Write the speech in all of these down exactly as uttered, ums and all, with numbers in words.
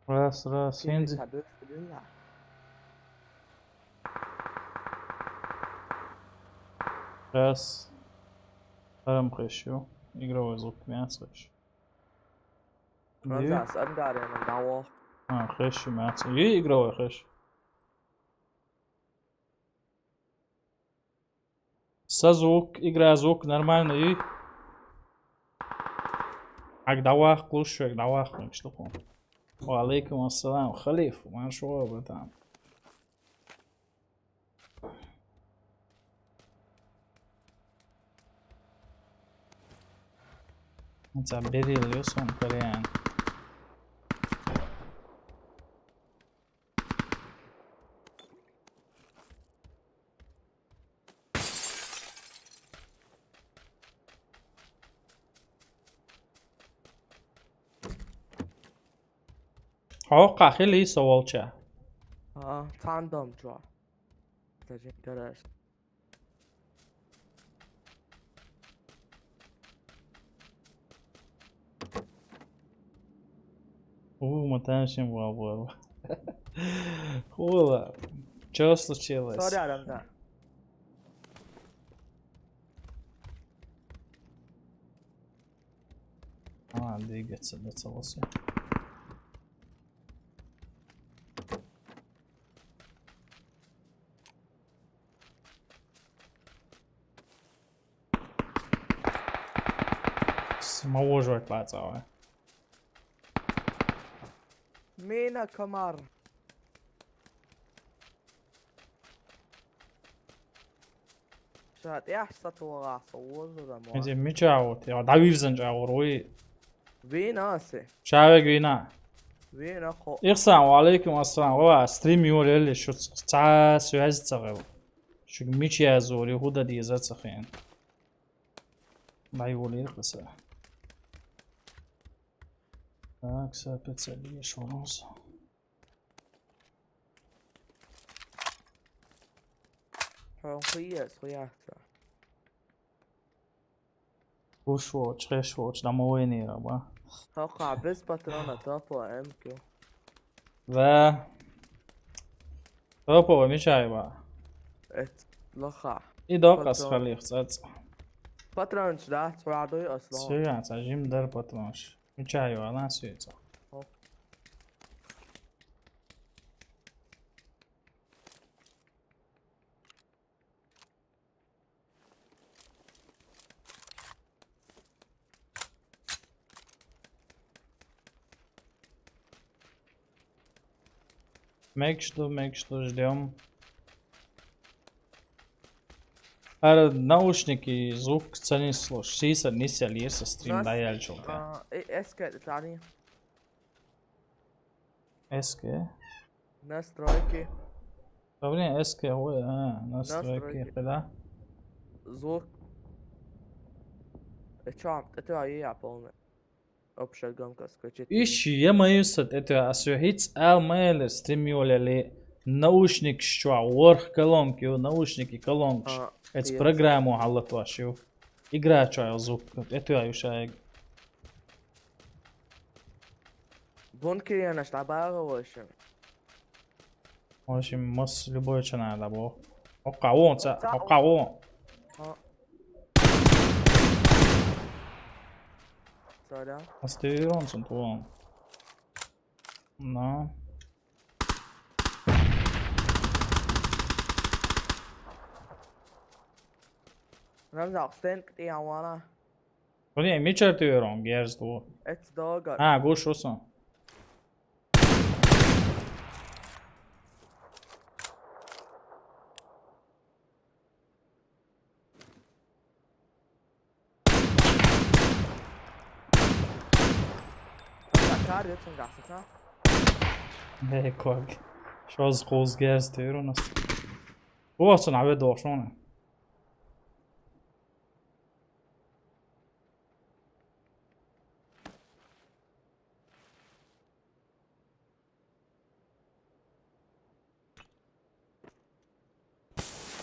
Раз, раз, хӀинзи. Раз. Харам хеш ю. Игровой звук мяц хеш. Разас ангарена давох. А, хеш ю мяц. И игровой хеш. Са звук, игра звук нормально и? Аг давах клушек, давах, что такое? Ва алейкум ассалам, Халиф, маршо, братан. Ца берил ю сон кореян. Хьо кхахили со волча. А, тандом чо. Даже гараж. У, мы там всем вовремя. Хула. Что случилось? Сори, Арамзан. А, двигаться, да, целости. Самого жрать лацавая. Мина комар. Шат, я что-то ласа, озера, мо. Эти меча вот, я давил занча, ой. Вина си. Шаве гвина. Вина хо. Ихсан, ва алейкум ассалам. Ва, стрим юлели, шу ца связь цагал. Шу мич язули, худа диза цахин. Дай юли ихса. Так, са пецали шурус. Хуя, хуя. Уш воч, хеш воч, да мовени раба. Тоха, без патрона, топо, М Q. Ва. Топо, мичайба. Эт, лоха. И док ас халих, цац. Патрон, да, цвадуй, асло. Сюя, ца жим дар патронш. Мичайба, на сюя. О. Мекшду, мекшду, ждём. Ара наушники, звук ценисло, шиса нися лиса стрим да ялчулка. А, э, эска, это они. С К. Настройки. Управление С К, ой, а, настройки, настройки. Когда? Звук. Э, чё, это я полный. Общая громкость включить. Ищи, я мою сад, это освехить, а мэлэ стримюлели наушник шва, ворх колонки, наушники, колонки. А, это программу халат вашу. Игра чё, звук, это я ушай. Бункер я наш добавил вообще. В общем, мос любой чё надо было. О кого он, ца-, о кого? А. Соря. Астерион сон туон. Но. Рамза, стенд, ты я вана. Блин, мичар ты верон, герз ту. Это долго. А, гуш усон. Кар, это сон гасит, а? Бе, ког. Шоз хоз герз ты верон ас. Уосон, а ве дошон.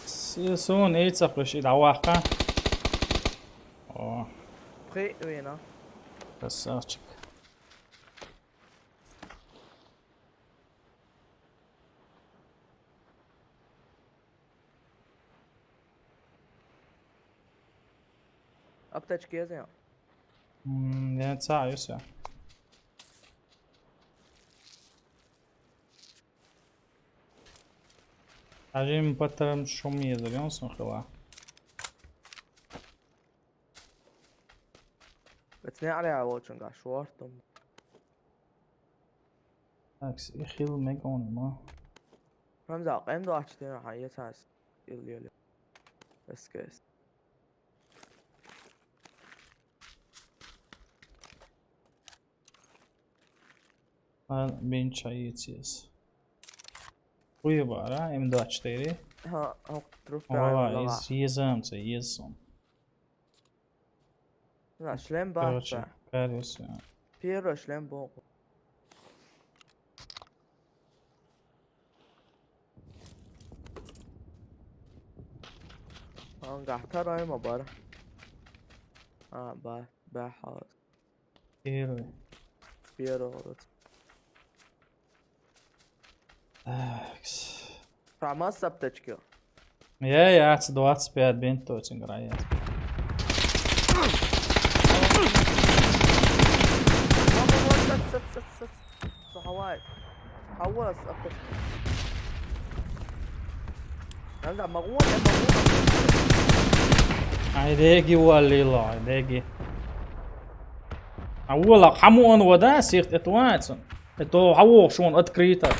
С-, сун эйца хуши даваха. О. При вина. Красавчик. Аптечка еза? М, я ца юса. Ажим патарам шум еза, гонсон хила. Бацне аля волчунга шортум. Так, с- и хил мегон ма. Рамза, эм двадцать четыре, ха, я цас. Ил, ил, ил. Эскес. А, бенча ецес. Хуй бара, эм двадцать четыре. Ха, ох, труп Вала, правильно, из езам, це езам. На, шлем Короче, баца. Кариус, я. Первый шлем был. Анга, второй ма бар. А, ба, ба, хаос. Первый. Первый вот. Такс. Фамас аптечки. Я, я, це двадцать пять бинт точно играет. Суховай. Хавас аптечки. Рамза, могу, я могу. Ай, деги валила, деги. А вала, хаму он вода, сихт, это вайцун. Это хаву, что он открыто.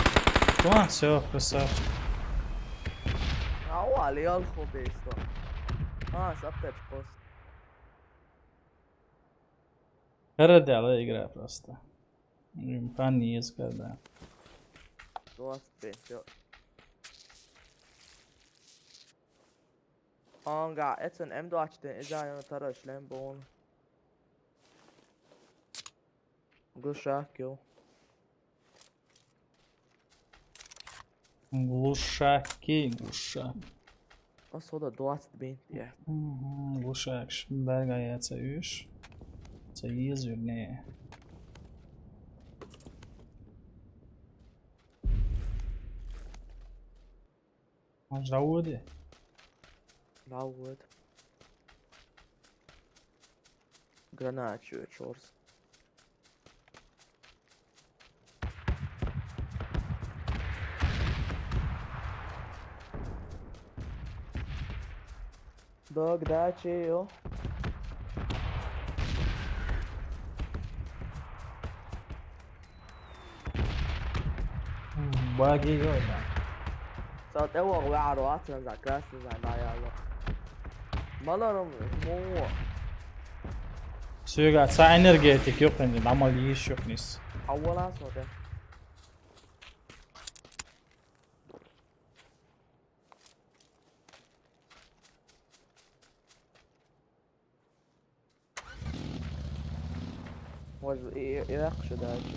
Ва, все, красавчик. А, о, алиал хубейство. А, с аптечкос. Передела игра просто. М, Пан не есть, да. Двадцать пять, всё. Анга, это эм двадцать четыре, из-за него второй шлем был. Глушак, ё. Глушаки, глушак. А сода двадцать бинт, я. Мгм, глушак, ш-, берга я це юш. Це езюрне. Аж заводи. Лауэд. Граначу, чёрс. Дог, да, чё? Баги гойна. Саат эвог варо атсан за красный за на я. Маларом му. Сюга, ца энергетик ёк энди, намал еш ёк нис. Хавала сода. Может, и, и, и так что дальше.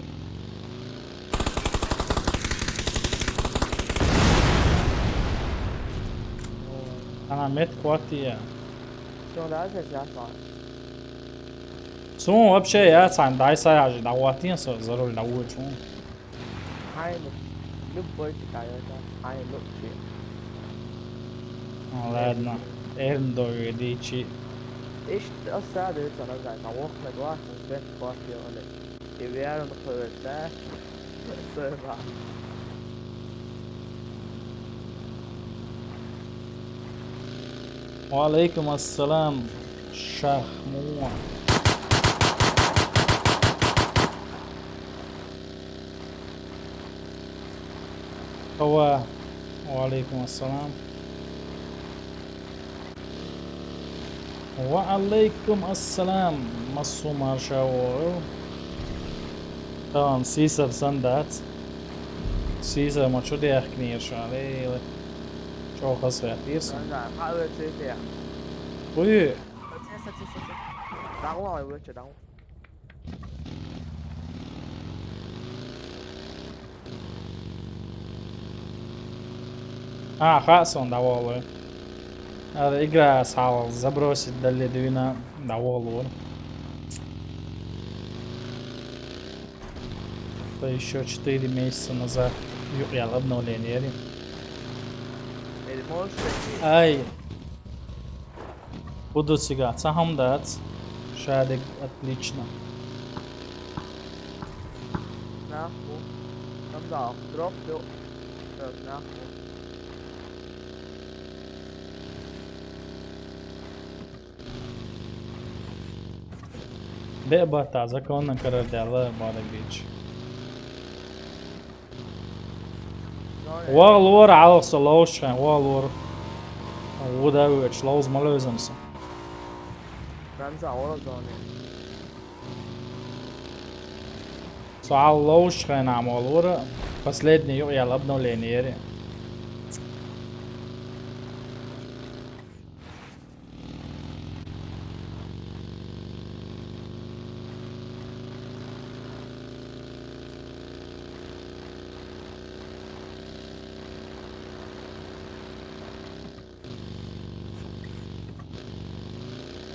Ана мет кватия. Что дальше, сейчас? Сум вообще я цан дай саяжи да ватин со заруль да вучу. Хай, ну, любой такая, да. Хай, ну, ты. Ну ладно. Эрндо ведичи. Ишт осада это назад, а вот на глаз, он бен квартира, он и верно повезло. Сыра. Ва алейкум ассалам, Шахмуа. Ва, ва алейкум ассалам. Ва алейкум ассалам. Масу маршаву. Тамам, сисар сандац. Сисар ма чу дяхкнир шалейлы. Чо хас вятирсан. Да, хаве цветя. Уй. Давай, вы что, давай. А, хасон доволы. Надо игра сал забросить до Ледвина доволу. То еще четыре месяца назад. Ю-, я обновление. Или можешь пойти? Ай. Буду цига, ца хӀама дац. Шадик, отлично. Нахуй. Там да, дроп, дроп. Дроп, нахуй. Беа баттаза конна карар дела бара бич. Вагъ лора алгъса ловш хен, вагъ лора. Вуда веч ловз ма лозам са. Рамза, ора зоне. Суал ловш хен ам лора. Последний юъ ял обновление ери.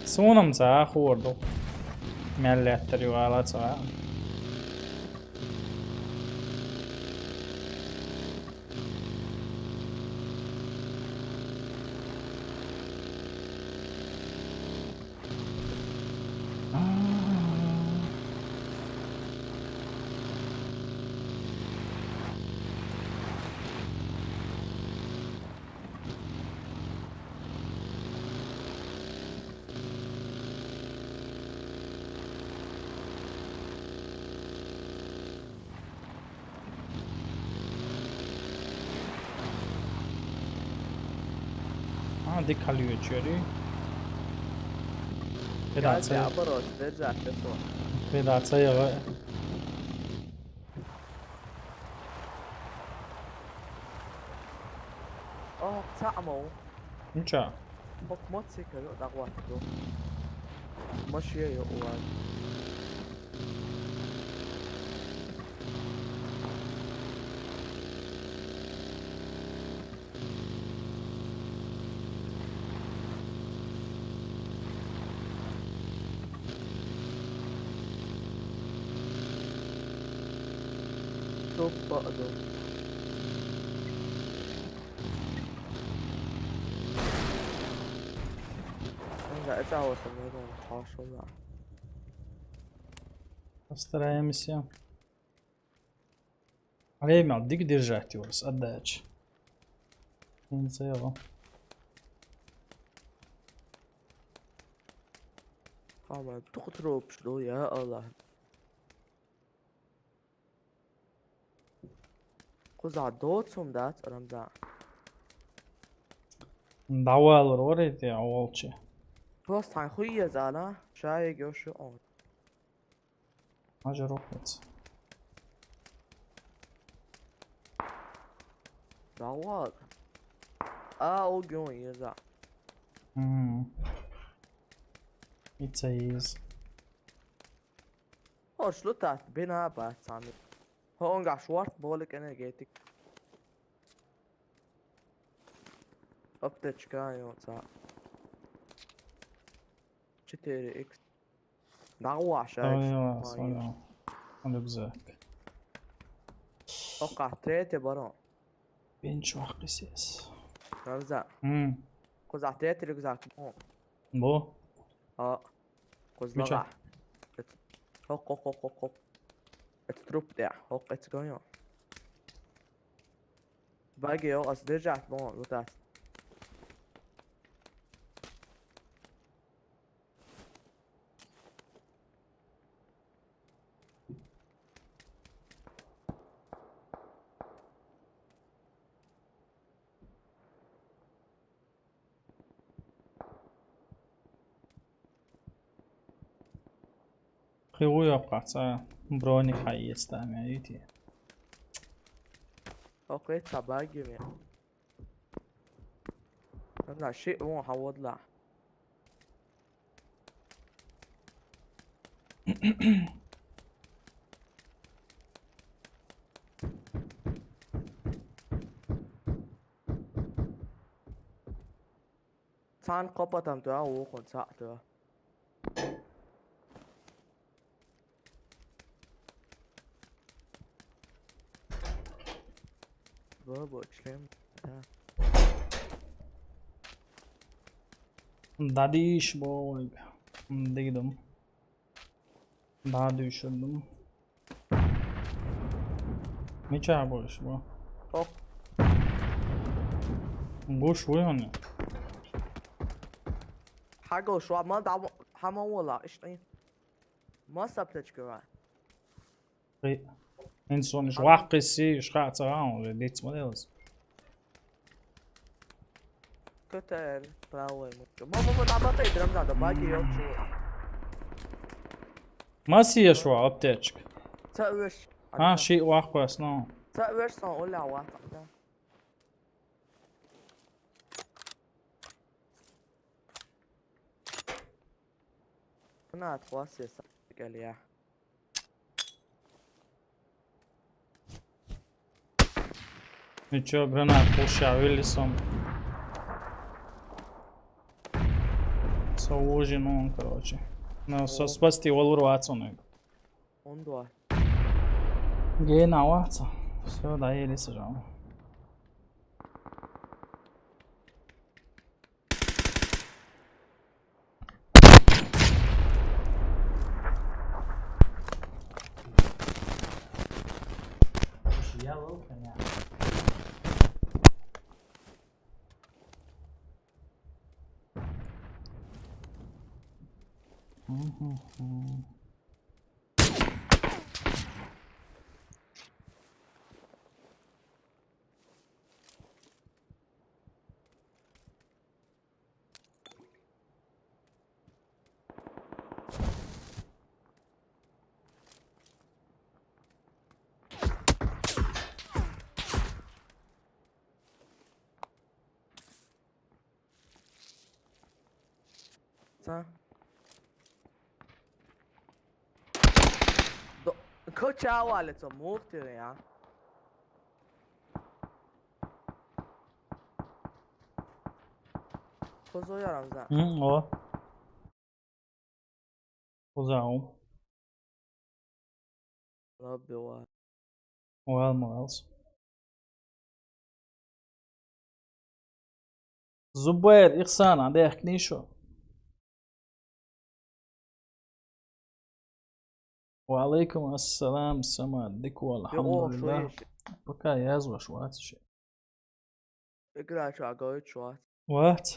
Суна-м ца хурду. Мел лаьттар ю ала ца. А, дика хьалуьйчуьри. Педацай. Оборот, держать, это. Педацай яга. О, цаӀ мо. Ничего. Хок моцикл дагъватду. Машия ю уваз. Тупо аду. Да, это вот, наверное, хорошо, да. Постараемся. Время дик держать его с отдачи. Не цело. Ама тухтропш ду, я Аллах. Куза доцум дац, Рамзан. Давай лорите, волчи. Просто хуя зала, шай гёши он. Мажа рухнется. Да ладно. А, угон еза. Мм. It's a ease. О, шло так, бина бацами. Хо, он гаш варт болик энергетик. Аптечка, ё, ца. Четыре икс. Да, ваша. Ой, ой, ой. Рюкзак. Ока, третий барон. Бенч вахкисес. Рамза. Мм. Куза третий рюкзак. О. Бу? А. Кузлага. Хоп, хоп, хоп, хоп, хоп. Это труп, да. Хоп, это гоню. Баги, ё, ас держать, бон, вот так. Хиуя паца броник хайестами, видите. Окей, табаги ми. Ана ши он хаводла. Цан копатам туа, ухун ца туа. Бо, бо, член. Да. Dadîş bu. Digdim. Daha düşürdüm. Miçä bu iş bu? Hop. Guş bu yani. Hago şu an da hama wala işte. Masa plečkova. Ri-, ins un švakisi, škāds rāun, ri dits modelis. Köter, bravo, mucho. Mama, mama, mama, tai dram da, da bagi yok şu. Masija šo aptečka. Ca öš. Ha, šī vakpas, no. Ca öš san olja vata, da. Nā, klasies, gel ya. Ničo, granat pušā, Wilson. Sa uži, no, karoči. No, sa spasti, ol ur vācu, nego. Onda. Gena vācu. Sve da, ili se žao. Sa. Do-, ko čavalec, muhti, ja. Ko zojaram za. Mm, o. Uzao. Labi, ova. Well, Miles. Zubair, Ihsan, a de ehknišo. Wa alaikum assalam, Samad, diko, alhamdulillah. Pakā jāzvaš vāciši. Igrāču agojču vāc. What?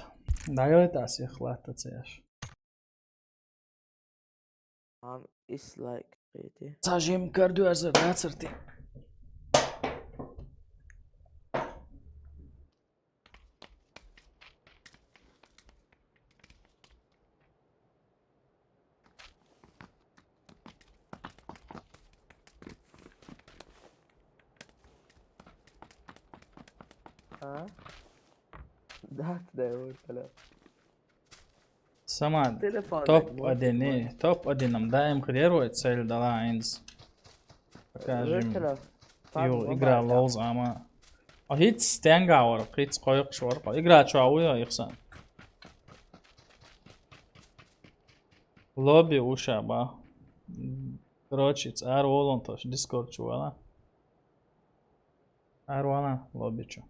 Dagalitās, ja hlata cēš. Am is like pretty. Cažim kardu ar zar atcerti. А? Да, да, вот, алло. Самад, топ один, топ один нам даем хрерой цель дала инс. Покажем. Ю, игра лоуз ама. А хит стенга вар, хит койк швар. Игра чуа уя, Ихсан. Лобби уша ба. Короче, ар волон тош, Discord чувала. Ар вана лобби чу.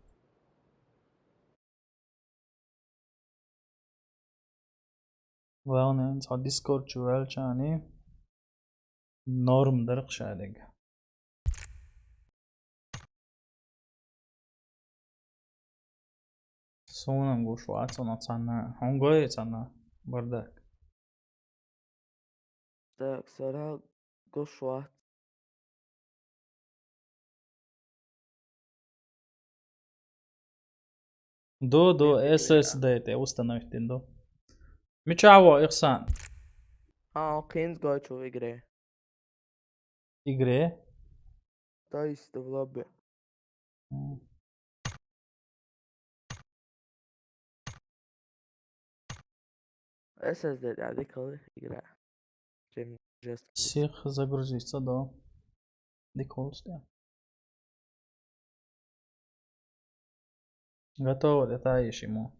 Главное, ца Discord чу велчани. Норм дырк шадег. Сонам гуш вацана цана. Хонгой цана. Бардак. Так, сара гуш вац. До, до, S S D те установить дин до. Мичаво, Ихсан. А, кинз гойчу игре. Игре? То есть в лобби. М. S S D, да, дикали игра. Чем жестко. Всех загрузиться, да. Диколсте. Готово, это ищему.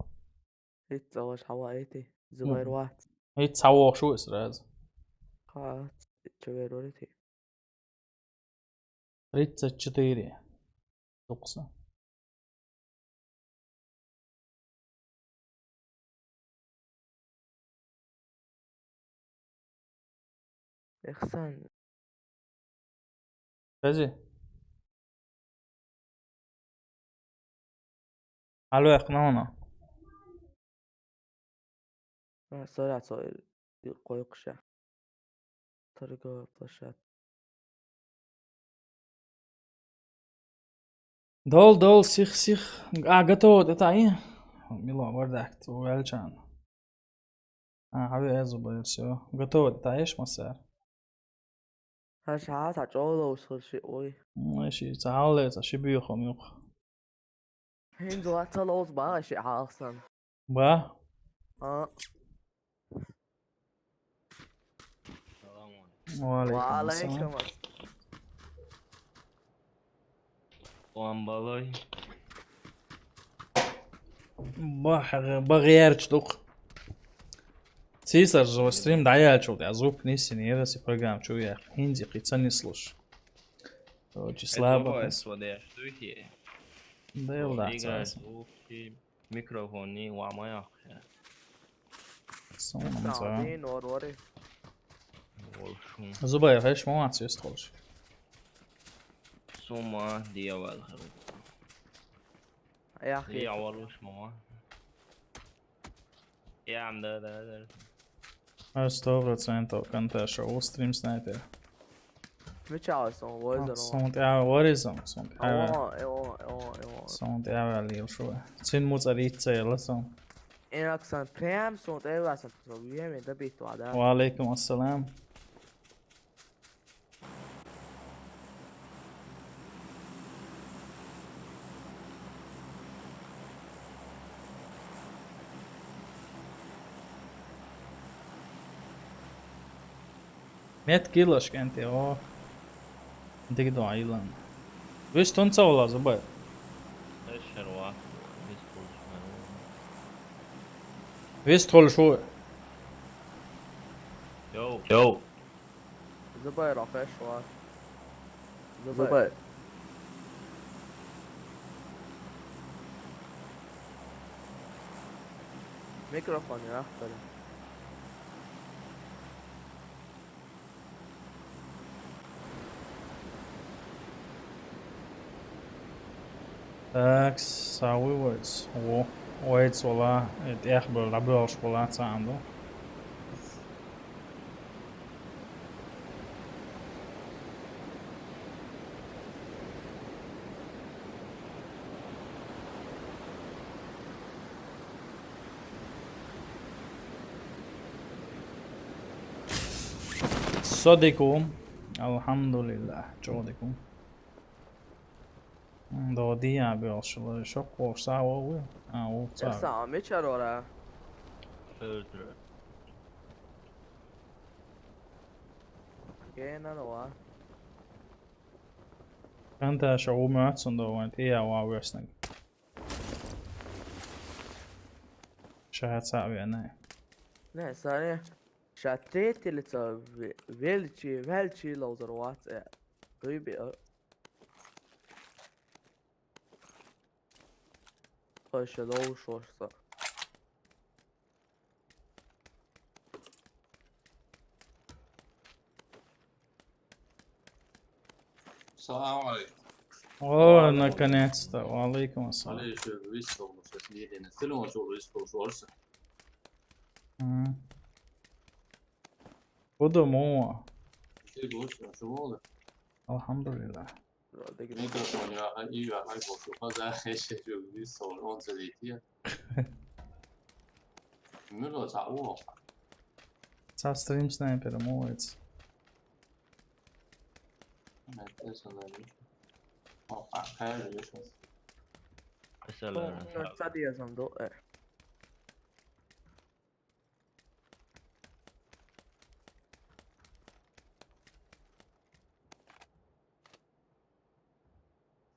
Ит залаш хава эти. Зубайр ват. Ит саво шу сразу. Ха, чевер орити. Тридцать четыре. Тукса. Ихсан. Хези? Алло, яхна хона? А, сори, а, сори, койкуша. Торговая площадка. Дол, дол, сих, сих. А, готово, это и? Мило, бардак, то велчан. А, хаве, я забыл, всё. Готово, это ешь, массар. Хаш, ха, са чоло усхур ши, ой. Ну, ши, са халле, са ши бюхом юх. Хин зула цалоз ба, ши халсан. Ба? А. Салам алейкум. Ва алейкум ассалам. Ламбалой. Ба, ба герч дук. Сисар зо стрим даял чул, я звук не синера си программ чу я. Хинзи кица не слуш. Очень слабо. Это вот я, что их? Да, да, Двигай звуки, микрофони, ламая. Сумма. Саудин, ор, ори. Зубай, хеш, мамац, есть хочешь. Сумма, дьявол, хорош. Я хи. Дьявол, уж, мама. Я, да, да, да. А сто процентов контент шоу стрим снайпер. Мичалсон, Warzone. Сунт я Warzone, сунт я. Эво, эво, эво, эво. Сунт я лил шо. Цин муца рицела сон. Инаксан прям сунт эва сон, то время добить вада. Ва алейкум ассалам. Мет килош кенте, о. Диг до айлан. Виш тон цавла, Зубай. Эшер ва. Виш тон цавла. Виш тон шо. Йоу. Йоу. Зубай, рахеш ва. Зубай. Зубай. Микрофон яхтар. Так, савы войц. О, войц вала, это эх был, рабыл школа цанду. Содикум. Алхамдулиллах. Чодикум. Доди я бел шла шок вовса вовы. А, вовса. Эса, а мечар ора. Ӧлтүрө. Гена нова. Канташа уматсун дован, и я ва весник. Шаца вене. Не, саре. Ша третий лицо ве-, величи, величи лоузер ватс, э. Дуйби, э. Кой ше лоу шошса. Салам алейкум. О, наконец-то. Ва алейкум ассалам. Алейкум, вистол, сейчас не день. Ты лучше вистол, шорса. М. Буду муа. Ты лучше, а что было? Алхамдулиллах. Микрофон я, и я, ай, бо, что за, я сейчас вистол, он за дитя. Мюло за уо. Са стрим снайпер, молодец. Опа, кайф, я сейчас. Эсэлэр. Садиязам до, э.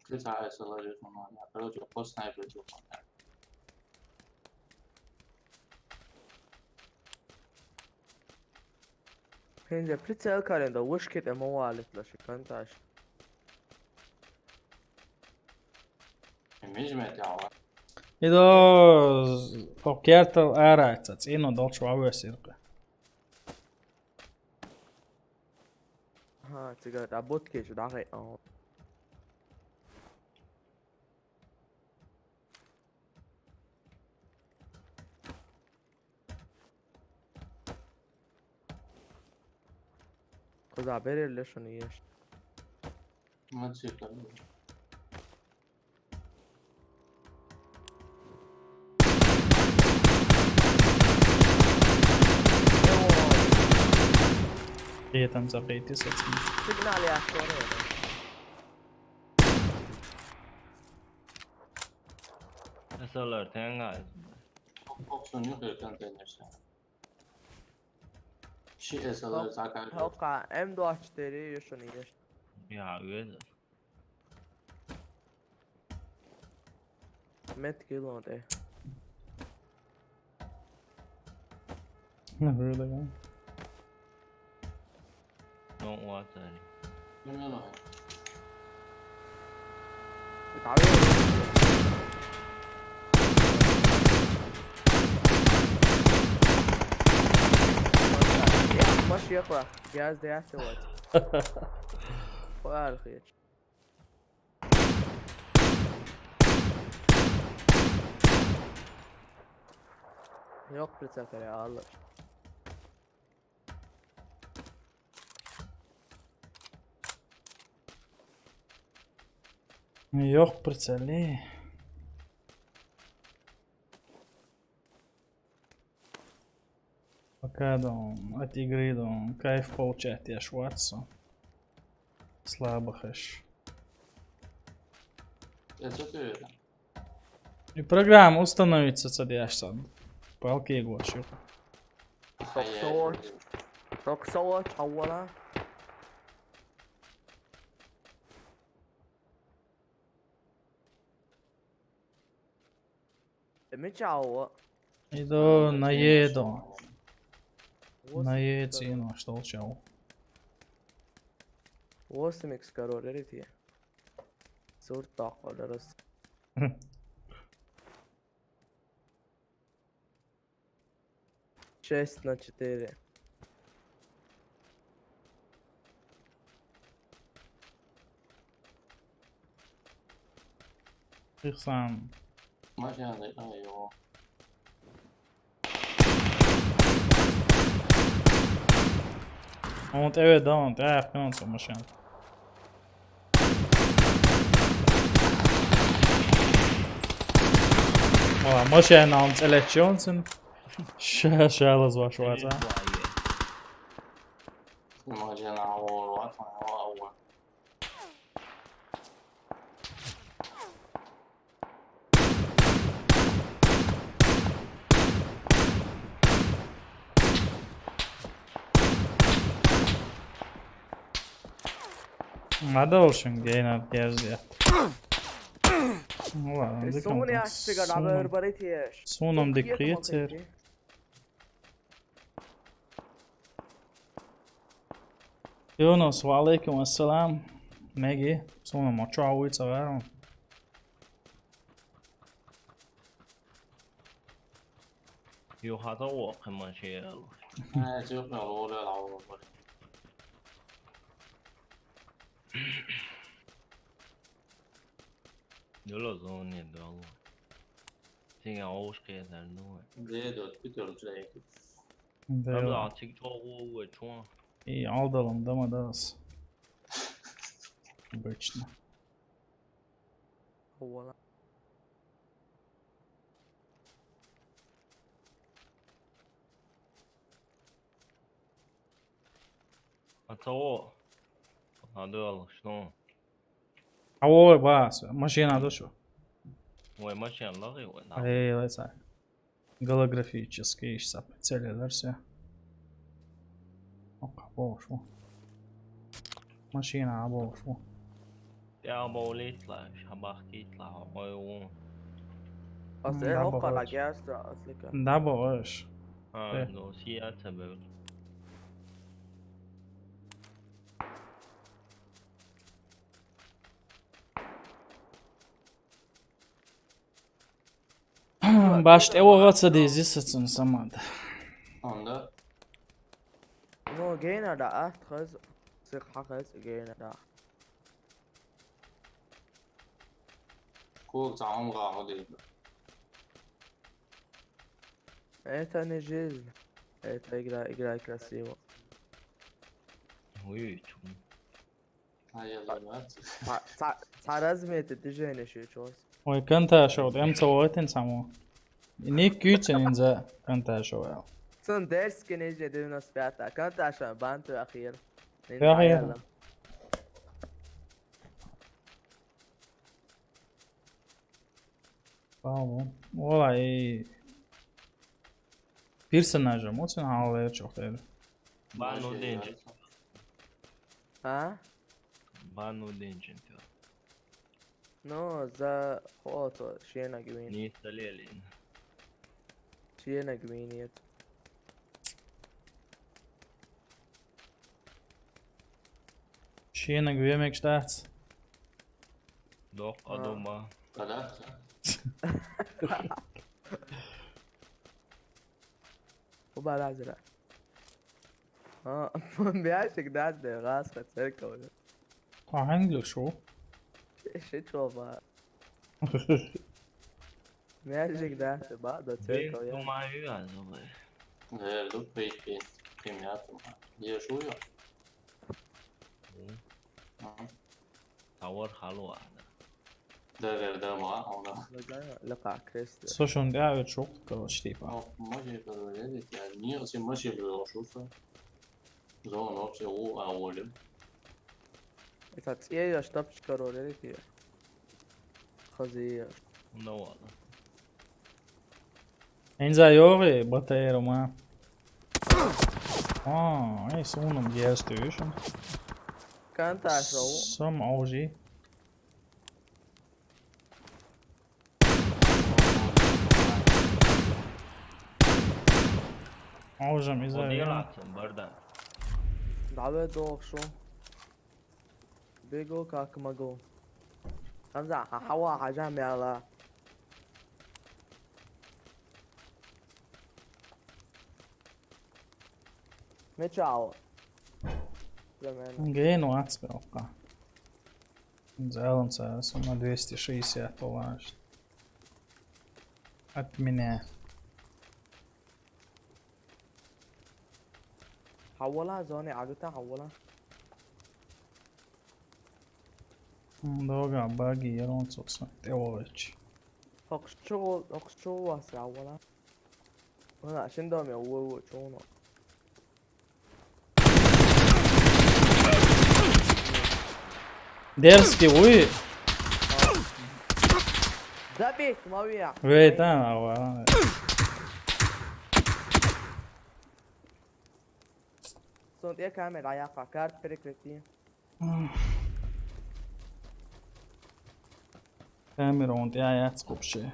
Ты саэ сэлэр, я, короче, по снайперу. Хинже прицел карен да, вышкет эмо валит лаши, канташ. Эмежмет ява. Идо окертал арайца, цину долчу авесирка. Цигара а бутки чу дӀахайкъан. Кхуза бере лешана еш. Мацика. Кхетам за кхетис ацин. Сигнал яхторе. Эсэлэр тенга. Коксон юк эртен тенерсе. Ши эсэлэр закар. Хока, М двадцать четыре ешана еш. Я, уэдэ. Мет кило де. Нахуй да. Don't want any. Давай. Маш ехала. Газ де аттывать. Хуяр хич. Yok прицел, реально. Yok прицел. Пока да он, от игры да он, кайф получать я шварцу. Слабых ещё. Я что ты это? И программа установится, садишься. Палки и гоши. Соксово. Соксово, чавала. Эмичао. Иду на еду. На еду, ну, что чао. Восемь икс король, рити. Суртак, раз. Шесть на четыре. Тихсан. Машина, ай, его. Он тебе да, он тебе, он машина. Вала, машина он целечёнсен. Ша, ша, лаз ваш ваза. Машина, о, вот, вот, вот. Надо очень гейнер герзия. Ну ладно, Суна диком яхшига там. Набер баритеш. Суном дикриетер. Юнус, ва алейкум ассалам. Меги, суном очо уйца варон. Ю хата уокъ ма шеял. Э, жок, на лоре лао. Ёло зоне дало. Синя оуш кедар ну. Де дот питер жайки. Да. Там да чик чогу уэ чуа. И алдалам дама дас. Обычно. Хуала. А того. Надо что? А ой, бас, машина дошо. Ой, машина лаги, ой, на. Эй, лайса. Голографический ещё прицелилерся. Ок, болуш бу. Машина болуш бу. Я болитла, шабахтитла, ой, у. Ас М, э да, хокка богоч. Лагяса, аслика. Да, богоч. А, Э. Ну, сия тебе. Баш тӀе вагӀа ца деза сацун самада. Онда. Ну, гейнарда ахт хаз. Хьахас гэнэ да. Кул цаам гааха дийдэ. Это не жизнь. Это игра, играй красиво. Ой, чум. А я ламац. Ца, ца, ца размете движение шучос. Ой, канташо, вот эмца вотен само. Ник кючен инза канташо. Цун дерзкий нижний девяносто пятая. Канташа банту ахир. Я ахир. Памо. Вала и персонажа моцен алэр чохэр. Бану денчен. А? Бану денчен тё. Ну, за хото шена гвин. Не сталелин. Шена гвин нет. Шена гвемек штац. Дох А. Адома. Когда? Уба лазера. А, бяшик дас де гас церковь. Аханглы шо. Ши чоба. Бяшик дас ба до Бен церковь. тумаю азобы. Верду пейки. Примяту. Ешую. Тавар халуа. Да, верда ма, она. Лака крест. Слушай, он да, вот шок, короче, типа. Ну, може, говорили, я не, если може, говорил, что. Зона вообще у, а, Оля. Это цея штабчика ролики. Хазия. Ну ладно. Инза йори, батаеро ма. А, эй, сунум герстюшен. Канташо. Сам аужи. Аужам иза. Одела, барда. Давай дохшу. Бегу как могу. Хамза, хава хажам яла. Мечао. Примерно. Гейну ацпе окка. Зелен це сумма двести шестьдесят долларов. От меня. Хавала зоне агута хавала. Дога баги ерон цокса. Теолич. Хокчо, хокчо вас хавала. Вона шиндо ме уо уо чоно. Дерзкий уй. Забей, мавия. Вейта, ава. Сон я камера я карт прекрати. Камера он я я скупше.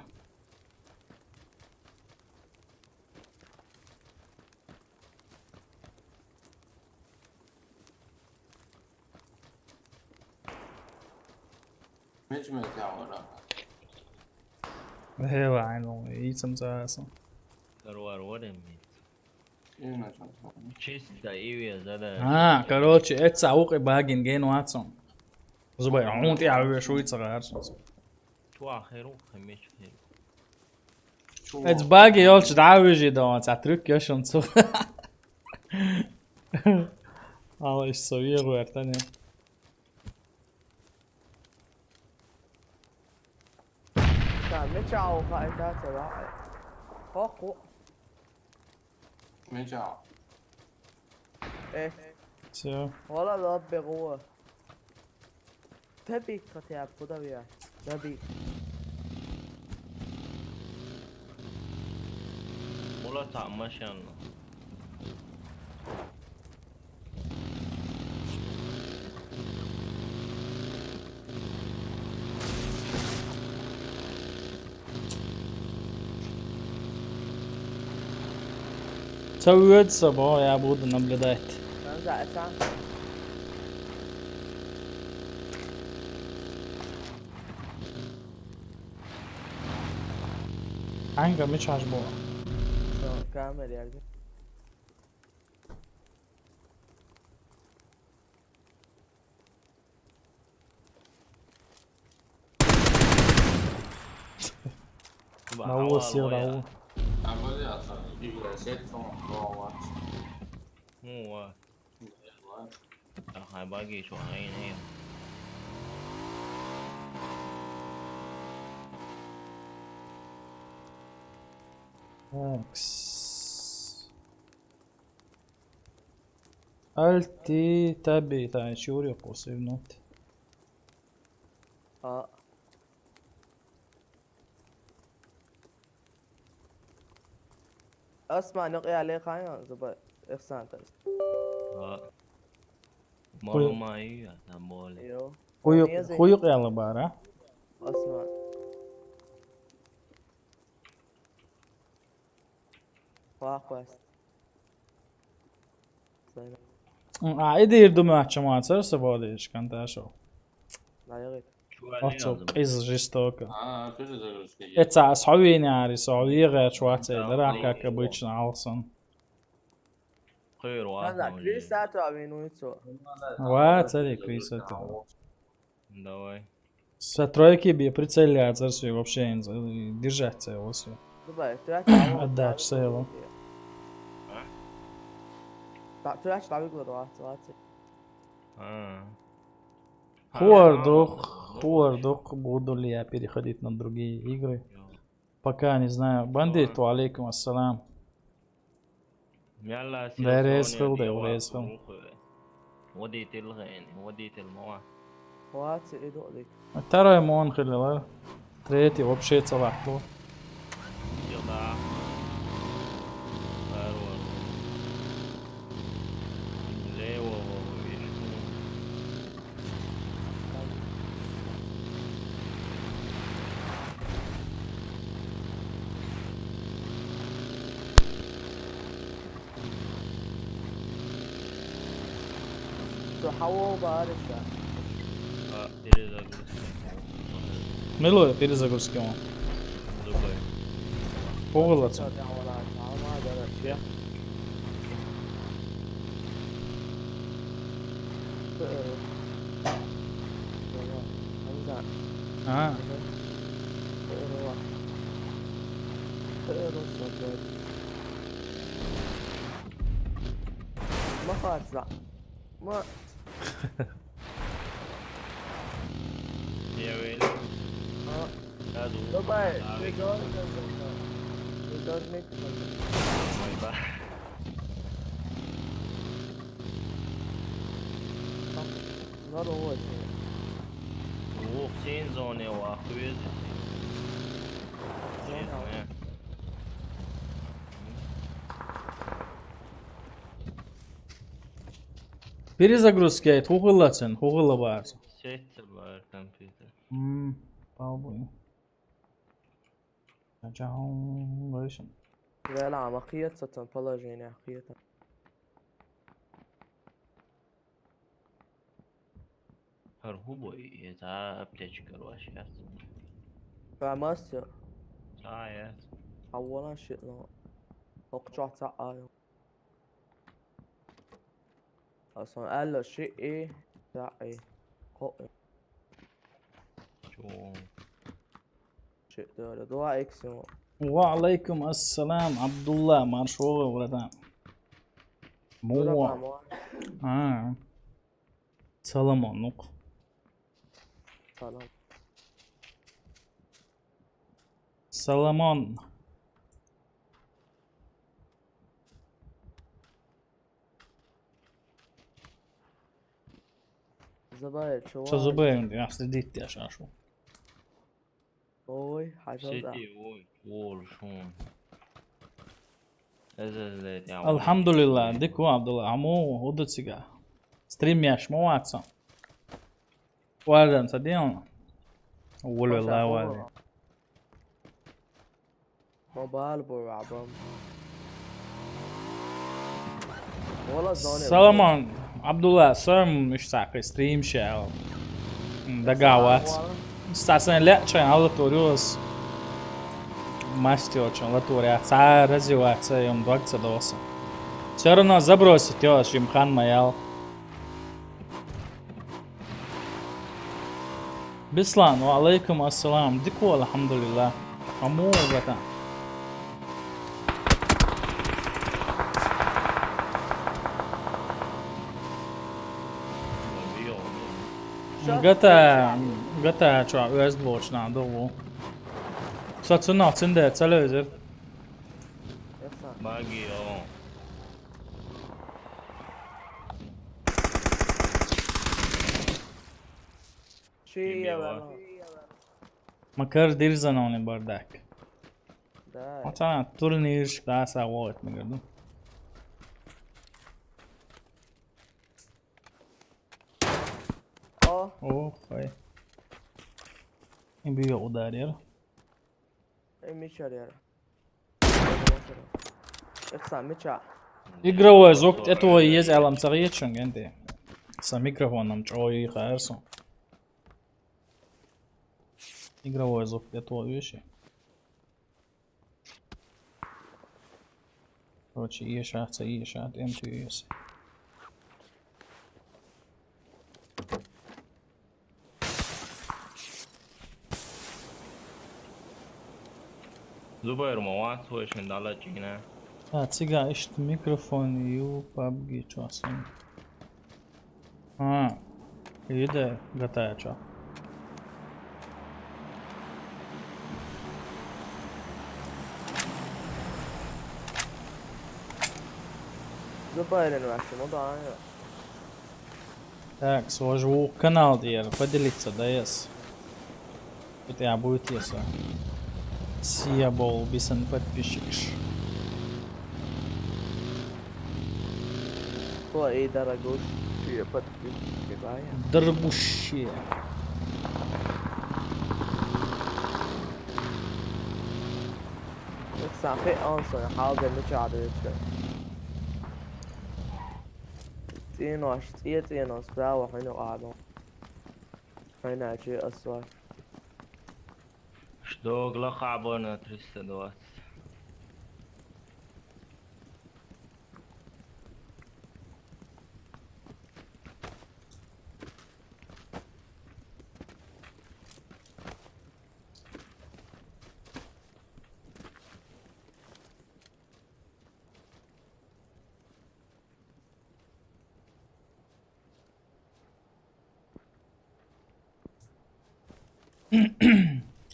Меч ме тяора. Hela, I know, eat some ass. Здорово, Родин. Именно там. Чисто Иви, да, да. А, короче, это аук и багин ген уатсон. Зубай, он ты аве шуица гарсон. Чуа херу, хамеч херу. Чё? Это баги ёлч давижи да, а трюк ёшон цу. Ала иш сове гуэртане. Та, мечао ха это цела. Хоху. Меча. Э, Всё. вала лаб бегу. Таби хотя подавия. Таби. Мола та машина. Целуется, бо я буду наблюдать. Там за это. Анга мечаш бо. Всё, камера я. Давай, давай. Абали аса, игра сет сон, давай. Ну, ва. Давай. Ахай баги шо, ай, не. Такс. Алти таби, тай чури посыльнут. А. Осман, ну, я ле хая, зуба, ихсан тас. А. Мало май, а там более. Йо. Хуюк, хуюк яла бара. Осман. Вахвас. А, иди ирду мача мацар, свободишкан ташо. Лайгит. Ацо, къиз жестоко. А, тоже загрузка. Эца схавини ари, схавига чуаце, дара, как обычно, алсан. Хыр ва. Ана, крисато авинуицо. Ва, цари крисато. Давай. Со тройки би прицеляться, всё, вообще не за-, держать целого, всё. Давай, ты отдача целого. Так, ты отдача выиграл двадцать, двадцать. А. Хуардук, хуардук, буду ли я переходить на другие игры? Пока не знаю. Бандит, ва алейкум ассалам. Варес хыл да, варес хыл. Водитель гэн, водитель мова. Второй мон хылла. Третий вообще целахло. Йода. Лево, вишку. Цу хьаво барыша. А, перезагрузка. Мило перезагрузка он. Другой. Погулаться. А. ما خاطر. ما. يا ويلي. ها. هادو. Давай, ты должен. Ты должен. Давай, да. Надо очень. Ух, сен зоне ва, хуй. Зоне ва. Перезагрузка, хугыллацын, хугылла барсың. Сеть бар компьютер. М, попробуй. Чаун, лойшын. Вела, ама кыйат сатан положение кыйат. Харху бой, это аптечка ваша. Рамасё. А, я. А вон он щит, но. Окчо ца а. Асон алла ши и, да и. Ко. Чё? Четыре, два икс ему. Ва алейкум ассалам, Абдулла, маршо, братан. Муа. А. Соломон, ну. Салам. Соломон. Забай, чувак. Что забай, я следить, я шашу. Ой, хажал да. Сети, ой, ой, шун. Эзэ, эзэ, я, ой. Алхамдулилла, дику Абдулла, аму, удуцига. Стрим яш, мо ватса. Валдан, садион. Уволь, валла, валла. Мобайл бу абам. Вала зоне. Соломон, Абдулла, сом иш сакы стрим шел. Дагават. Сасэн ле чай алла ториос. Мастер чай алла торя. Ца развиваться, юм дог ца доса. Всё равно забросить, ё, Шимхан маял. Беслан, ва алейкум ассалам. Дику, алхамдулилла. А муха гата? Гата, гата чу оьзда волчу нах ду ву. Со цунах цуьнан ца левзира. Баги, о. Ши Ким я я вала? Ма кара дирзана уни бардак. Да. Ма цхьана турнирш даса вогӀит мегар ду. О. Ох, хай. И био ударил. И мичар яра. Экса, мича. Игровой звук, это еза алам цагъечун генде. Са микрофоном чой харсу. Игровой звук, это вещи. Короче, ешаца, ешат, МТС. Зубайр, ма вац вай шен дала чина. А, цига иштта микрофон ю, пабги чосан. А, иде гатача. Зубайрин ваши, ну да, я. Так, свожу канал дер, поделиться, да, ес. Хотя будет, если. Сия бол, бисан подписчикш. Твои дорогущие подписчики, да, я? Дорогущие. Экса, хи он сон, халда мича дечка. Ценош, ценош, право, хай ну адо. Хай начи асва. Что, глаха абона триста двадцать.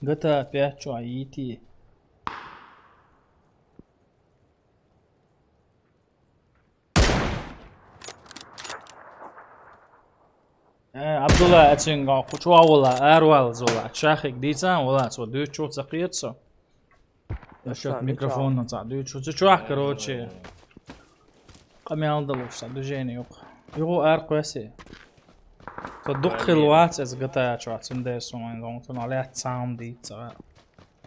GTA пять чу а йити. Э, Абдулла, ацинга кучу а вала, арвал зула. Чахик дийца, вала, цо дуьйцу ца кхета со. Насчёт микрофона цхьа дуьйцу. Цу чохь, короче, къамел далуш цхьа движение юкъа. Югу ар кхоьссе. Со дукха хила вац эс GTA чохь, цундела со вайн зон, цунах лаьцна саунд дийца.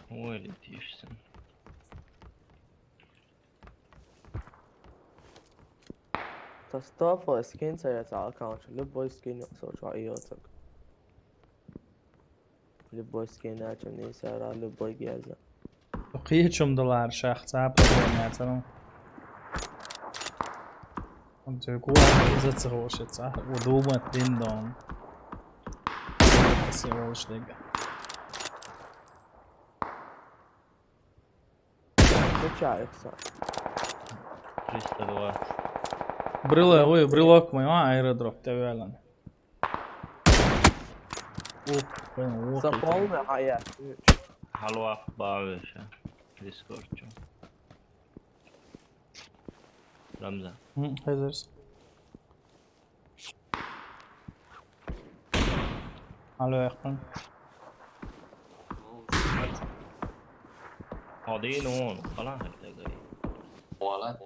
Ой, летишь сан. Со стоп скин ца яц аккаунт, любой скин со чохь йоцург. Любой скин а чу нийса ара, любой герза. Кхечум далар шах, цхьа проблема яцара. Он цуьнан кура иза ца хууш, цхьа, у думать дин дон. Ас я волуш дега. Качаешься. Триста двадцать. Брелок, ой, брелок мой, а, аэродроп, тевелан. Ух, блин, ух. Заполни, а я. Хьалваккха баьвеша. Дискорд чу. Рамзан. М, хезерс. Алло, яххан. Хьо дийна вон, хала хӀайтта гай. Вала.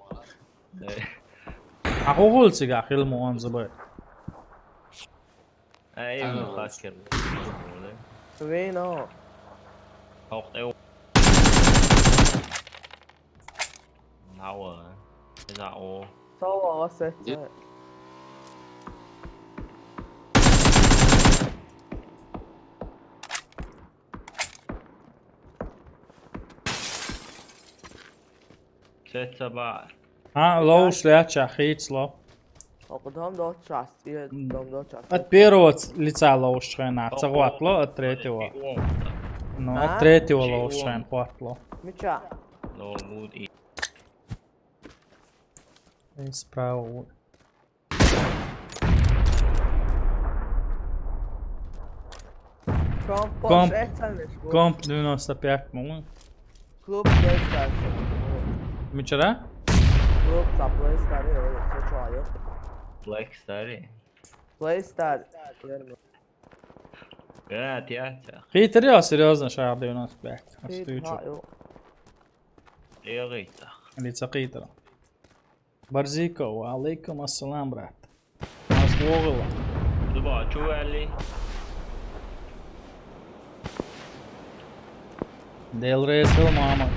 Э. А хӀу хул цига хила ма ван зубай? Ай, ма хакер. Вейно. Хьох тӀе. Нава. Иза о. Сава, вас это. Сетса ба. А, лоуш ляча, хийцло. Окудам дочасть, я дом дочасть. От первого ц-, лица лоуш хрена, ца гуатло, от третьего. Ну, а третий волос шайн хватло. Мича. Логуд и. И справа. Комп, Комп. Комп девяносто пять, по-моему. Клуб PlayStation. Мичара? Клуб за PlayStation, ой, всё чё, ё. Black Star. PlayStation. Верно. Верно, я тебя. Хитер, я серьёзно, шаг девяносто пять. Хит, астуючу. Ха, ё. Эгыта. Лица хитер. Барзико, ва алейкум ассалам, брат. Аз вогла. Дуба, чували. Дел Рейсел, мама.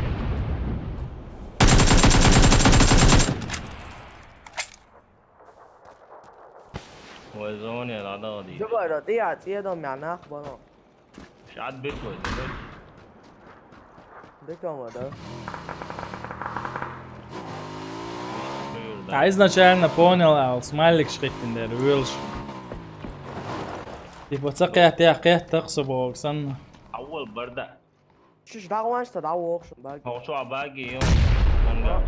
Ой, зоне, ладно, ладно. Дуба, да, ты, я, ты, я, дом, я, нах, боно. Шад бекой, да? Бекой, да? А изначально понял, ал смайлик шкеттин дер, уйлш. Типа, ца кет, я кет, так собо, сан. Аввал барда. Шиш дагванш та дагвокш, баг. Хо, шо баги, ё. Манга.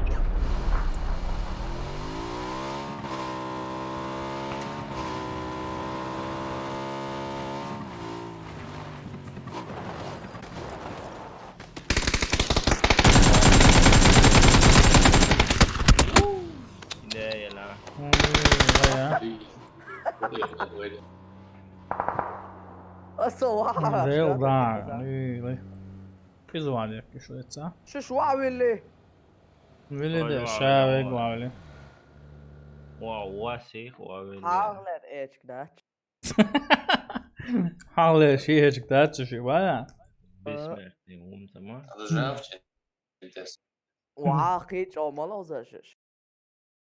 Ideja, la. Ой, ой, ой. Asa, wow. Real, да, да. Ой, ой. Пизвали, пишу, это. Шиш, ва вили. Вили, да, шаве главли. Ва, ва, сих, ва вили. Харлер эчк, да? Харлер ши эчк, да, чё ши, ва? Бессмертный ум, сама. Ва, хич, о, мало за шиш.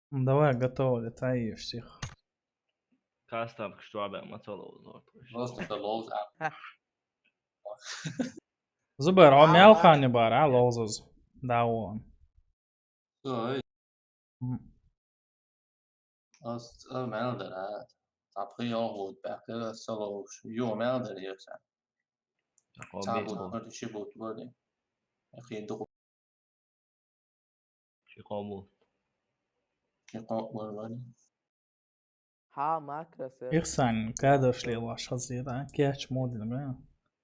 Ну, давай, готово, летаешь всех. Кастам, что бе, мацало, вот. Просто это лоуз, а. Зубер, а мял хани бар, а, лоузуз. Да, он. Всё, эй. М. Аз, а, мелдер, а. Тапхи ёл вот, бәкер, а, солоуш. Ё, мелдер, ё, сэн. Сан бут, бут, бут, ши бут, бут. Яхи духу. Ши кобу. Ши кобу, бут. Ха, макрос, э. Ихсан, кадр шлилаш хазира, кеч модин, бля.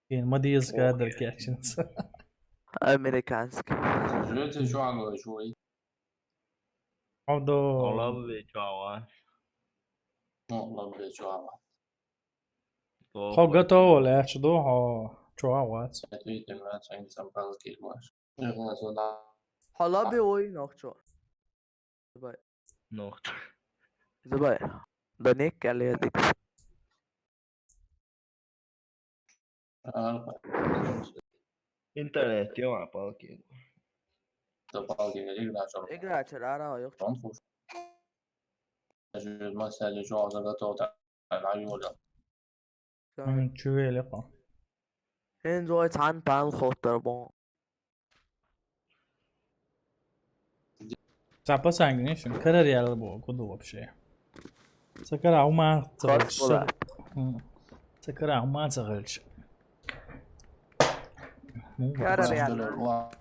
Ин мадиз кадр кечин. Американский. Жёте, чё, англо, чё, и? Хавдо. Олабы чё, ава? Ну, олабы чё, ава? Хо готово, ле, чё, до, хо, чё, ава? Это и ты, бля, цен сам палки, бля. Ха, лаби ой, нохчо. Зубай. Нохчо. Зубай. Да не каледик. Интернет, ё, а палки. Да палки, игра, чё? Игра, чё, ара, ё. Чё, ма, сядь, чё, за готово, так, на, Юля. М, чё, велика. Эн зой цан пан хотор бон. Цапа сангни шин, карар ял бо, куду вообще. Сакара ума цагылч. Сакара ума цагылч. Карар ял.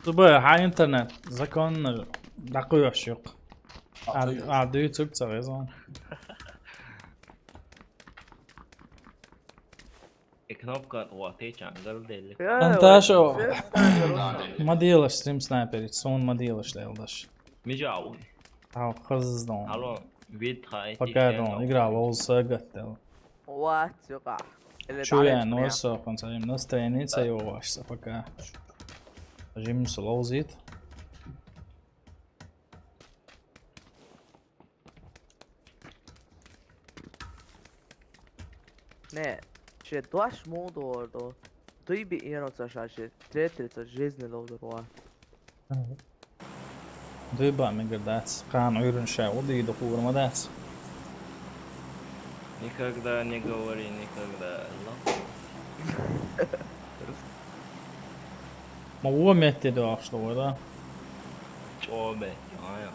Зубы, ха интернет, законно, дакуй ашук. А, а, дүй цук цагызон. Э, кнопка, о, ты чангал дели. Анташо. Ма делаш, стрим снайпер, сон ма делаш, делдаш. Мижау. А, хыздан. Алло, вид хай. Пока дон, игра лоуз сагаттел. Ва, цука. Чуя, но со, концерим на страница, ё, вашса, пока. Жим слоузит. Не, че дуаш муду ордо. Дуй би ино цаша, че третий ца жизни лоудор ва. Дуй ба ми гырдац. Кан уйрун ша, уди иду хурма дац. Никогда не говори никогда, но. Ма уо метте дуаш, что, да? Чё, бе? А, я.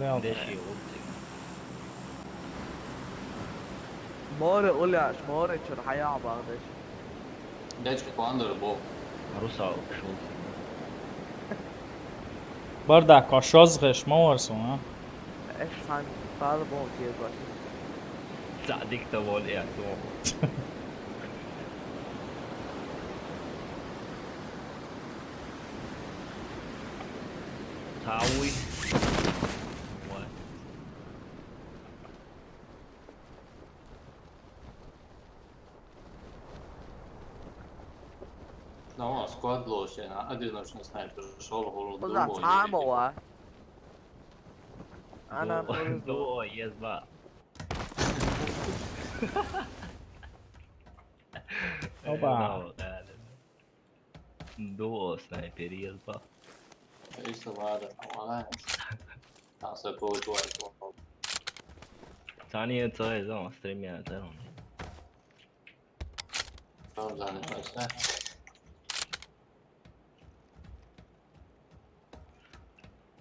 Реал. Деши улти. Море уляш, море чур хая багдеш. Дечка, квандер бо. Русалка шул. Бардак, а шозгъеш ма варсун, а? Эцан пал бон кирбат. Цадик-то вон я, то. Тауи. Вот. Ну, сквад лошен, а одиночный снайпер шел, голубой. Куда самого? Она просто... Дуо, езба. Опа. Дуо снайпер, езба. Иште вада, молодец. Там все получилось. Цани е цај за стримија, цај. Там занят точно.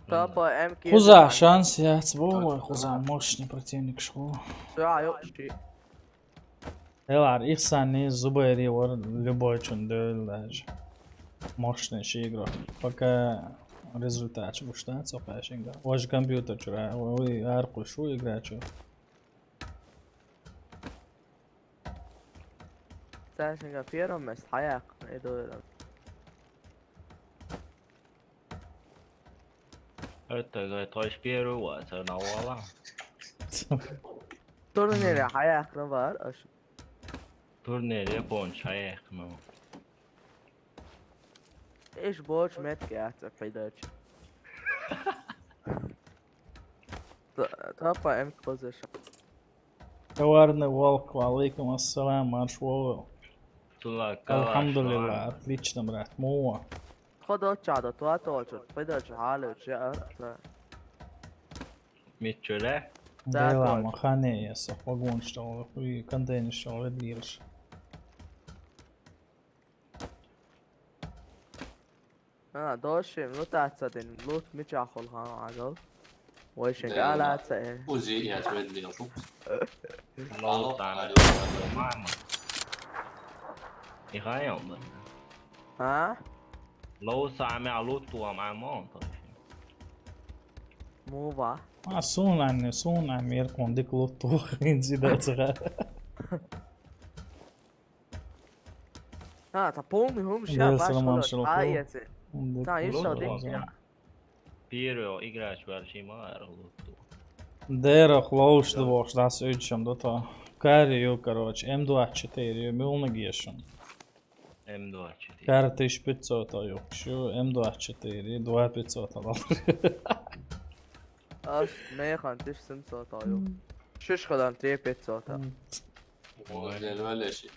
Топа М К. Хуза шанс яц бо, хуза мощный противник шо. Да, ёпши. Элар, ихсани Зубайри вар любой чун дёл даже. Мощный ши игрок. Пока результат чу гуштан, цо пашинга. Ваш компьютер чура, вы арку шу игра чу. Цашинга первом месте, хаяк, иду. Это, говорит, твой первый вот, это на вала. Турнире хаяк, ну бар, аш. Турнир Японч, хаяк, ну. Иш боч метки ат, пидач. Топа М К позиш. Коварный волк, ва алейкум ассалам, марш вову. Тула Алхамдулилла, отлично, брат. Муа. Ходо чада, туа точу, пидач, халю, ча, ар, та. Мичуре? Да, Дела точно. махане яса, вагон што, и контейнер што, ведлирш. А, дошим, ну та цадин, лут мича хол хан агал. Вайшин Да, гала да. це. Узи, я тебе дал шук. Лоу сами. Мама. И хайон да. А? Лоу сами, а лут туа мама он точно. Мува. А, сунанни, сунанни, меркон дик лутту, инзи да цага. А, та полный хум Да, ша баш салам, хол шалом. ха яце. Та, ишта Лут дик. туа. Первый играч вообще мар лут туа. Дера хлоуш да вошт, да, сюдчем да то. Кари ю, короче, М двадцать четыре ю, мюлна гешен. М двадцать четыре. Кари тысяча пятьсот ю, шу М двадцать четыре, два пятьсот дал. Аш, механ, тысяча семьсот аю. Шиш хадан три пятьсот. Молодец, Валеши.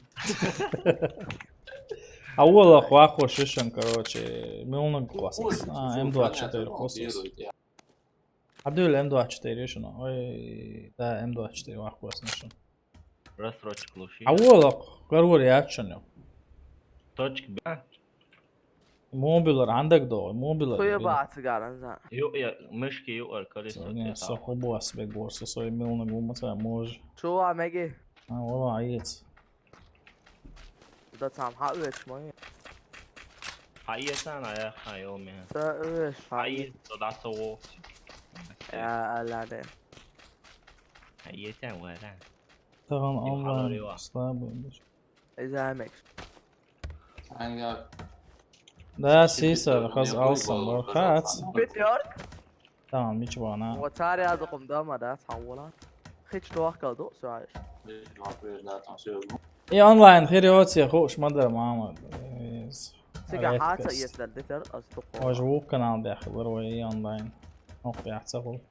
А уола хва хошишен, короче, мюлна хвасас. А, М двадцать четыре хвасас. А дюл М двадцать четыре шуно. Ой, да, М двадцать четыре вах хваснашен. Рассрочка лучше. А уола, короче, ячен ю. Точка Б. Мобилар, андак до, мобилар. Хуя ба цигаран за. Ю, я, мышки ю, ар колесо. Не, со хобос бегор, со сой мюлна гума, со мож. Чува меги. А, уола, аец. Да там ха уэч мой. Хайе сан, а я хайо мен. Та уэч. Хайе, то да со. Я, алладе. Хайе сан, вара. Таган Ю онлайн халарива. Слабый. Изамекс. Anga. Да, сисар, хаз алсам бар. Хац. Пятёрк? Тамам, ничего, она. Ватари азакум дама да, тхаула. Хич туахкал ду, суаиш. Два приезда там все. И онлайн, хириоция, хуш, мадам, мама. Сига хаца ес дал дитер, аз тукуа. Ваш вук канал дяхлар, ва и онлайн. Ох, я цаху.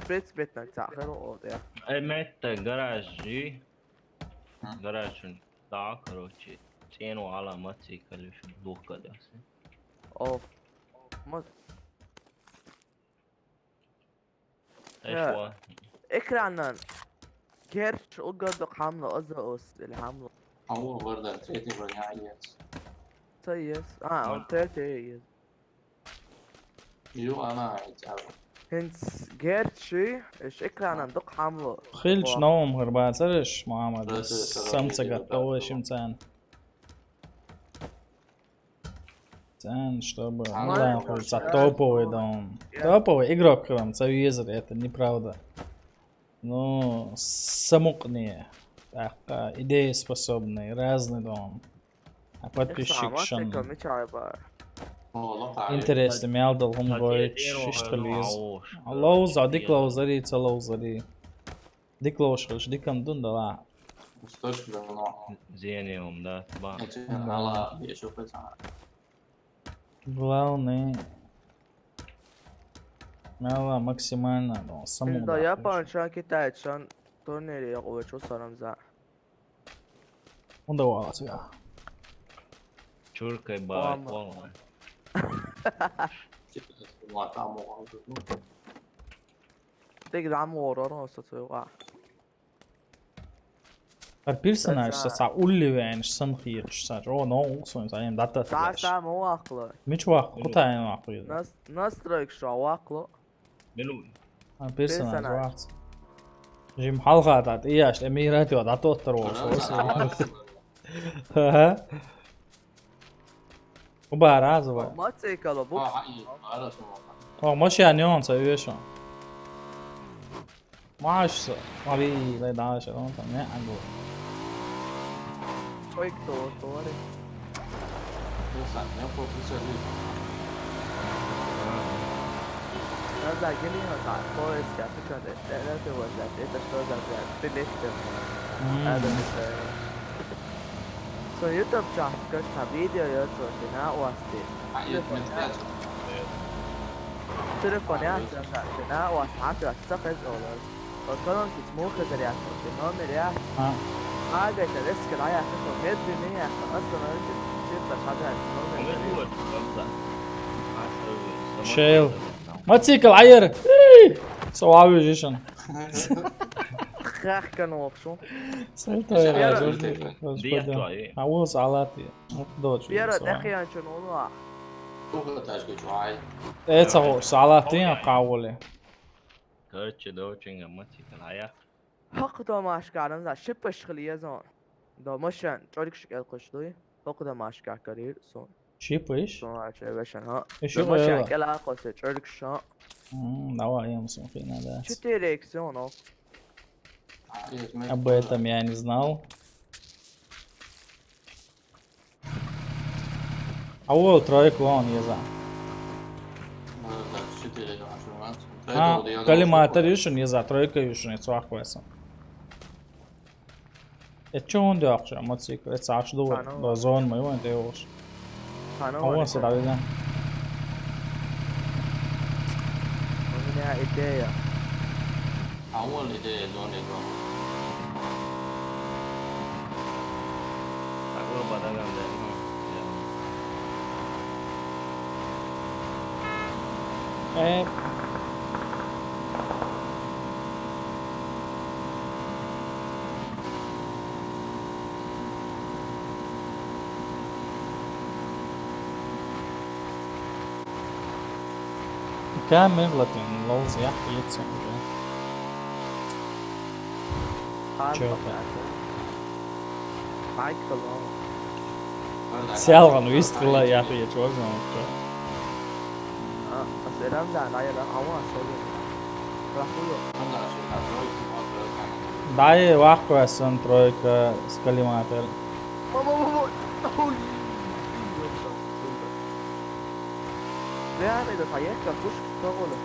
Шприц бетнак цахер, о, да. Э, метта гаражи. Гаражын. Да, короче. Цену аламат цикалишн дух кадасы. О. Мот. Эшва. Экраннан. Герч угадо хамла, аза ос, или хамла. А вот Вардан, третий броня есть. Та ес. А, он третий ес. Ю, она, эти, а, Хинц герчи, иш экраннан дук хамла. Хилч новым хырбацарыш, Мухаммад. Просто Самца сразу готовый идёт, шимцан. Сан, чтобы онлайн хочется топовый дом. Топовый игрок к вам завезли, это неправда. Ну, самукни. Так, а, идееспособный, разный дом. А подписчик шан. Интересный, мялдал хумгой, шиштализ. Лоуза, дик лоузари, ца лоузари. Дик лоуш хилш, дикам дун дала. Усташ гано. Зениум, да, ба. Ала, я чё пацан. Главный. Мала максимально, ну, саму. Да, Япон, шан Китай, шан турнире я увечу сарам за. Унда вала сига. Чуркай ба, вала. Тек дам орор, он сацуга. Ар персонаж са улли вен сан хир са. О, но, улсун са ем дата. Са са мо вахло. Мич вах, кутай вахло. Нас настройк шо вахло. Минут. А персонаж вах. Жим халха дат, ияш эмират ва дат оттар ва. Ха. Уба разова. Мацекало бу. О, машина не он са вешо. Маш, мари, ле дальше, он там не анго. Ой, кто, кто, аре. Надо гели на та, поиск, я пикан, это, это вот, это что за, блядь, билет, это. Со YouTube чат, как та видео, я то, что на вас ты. Телефон, я то, что на вас, а то, что хез олар. Оскалон кит мухе заряд, что номер я. А. Ага, это риск, да, я то, что медленнее, я то, что на это, чисто шагает, номер. Шейл. Мотоцикл айыр. Со авы жишин. Хах кан окшу. Салтая. Диятла. А вот салат. Дочь. Пьера дехи анчон онуа. Туга ташки чуай. Э, ца салат я кавуле. Короче, дочинга мотоцикл айыр. Хак домашкарым за шипыш хлиязон. Домашан чорик шик эл кушлуй. Хак домашка карир сон. Чипыш? Сон аче вешен, ха. Ещё домашан кела косе чорик шо. М, давай, я мусим хрена, да. Четыре икс он, о. Об этом я не знал. А вот тройка он, я за. А, коллиматор юшин, я за, тройка юшин, я цвахвеса. Э, чё он дёрча, мотоцикл, э, цаш ду, да зон мой, вон, ты уж. А вон сюда, видно. У меня идея. А вон идея, зон, зон. Так, вы подогнали, ну, я. Э. Камер латин, лол, я пьется уже. Чё это? Сялган вист кыла яхы ечвозна. А, а серам да, на яда, а вон особенно. Рахуё. Дае вахквесэн тройка с коллиматор. Во, во, во, во. Ой. Реально, это поездка, пушка, что было?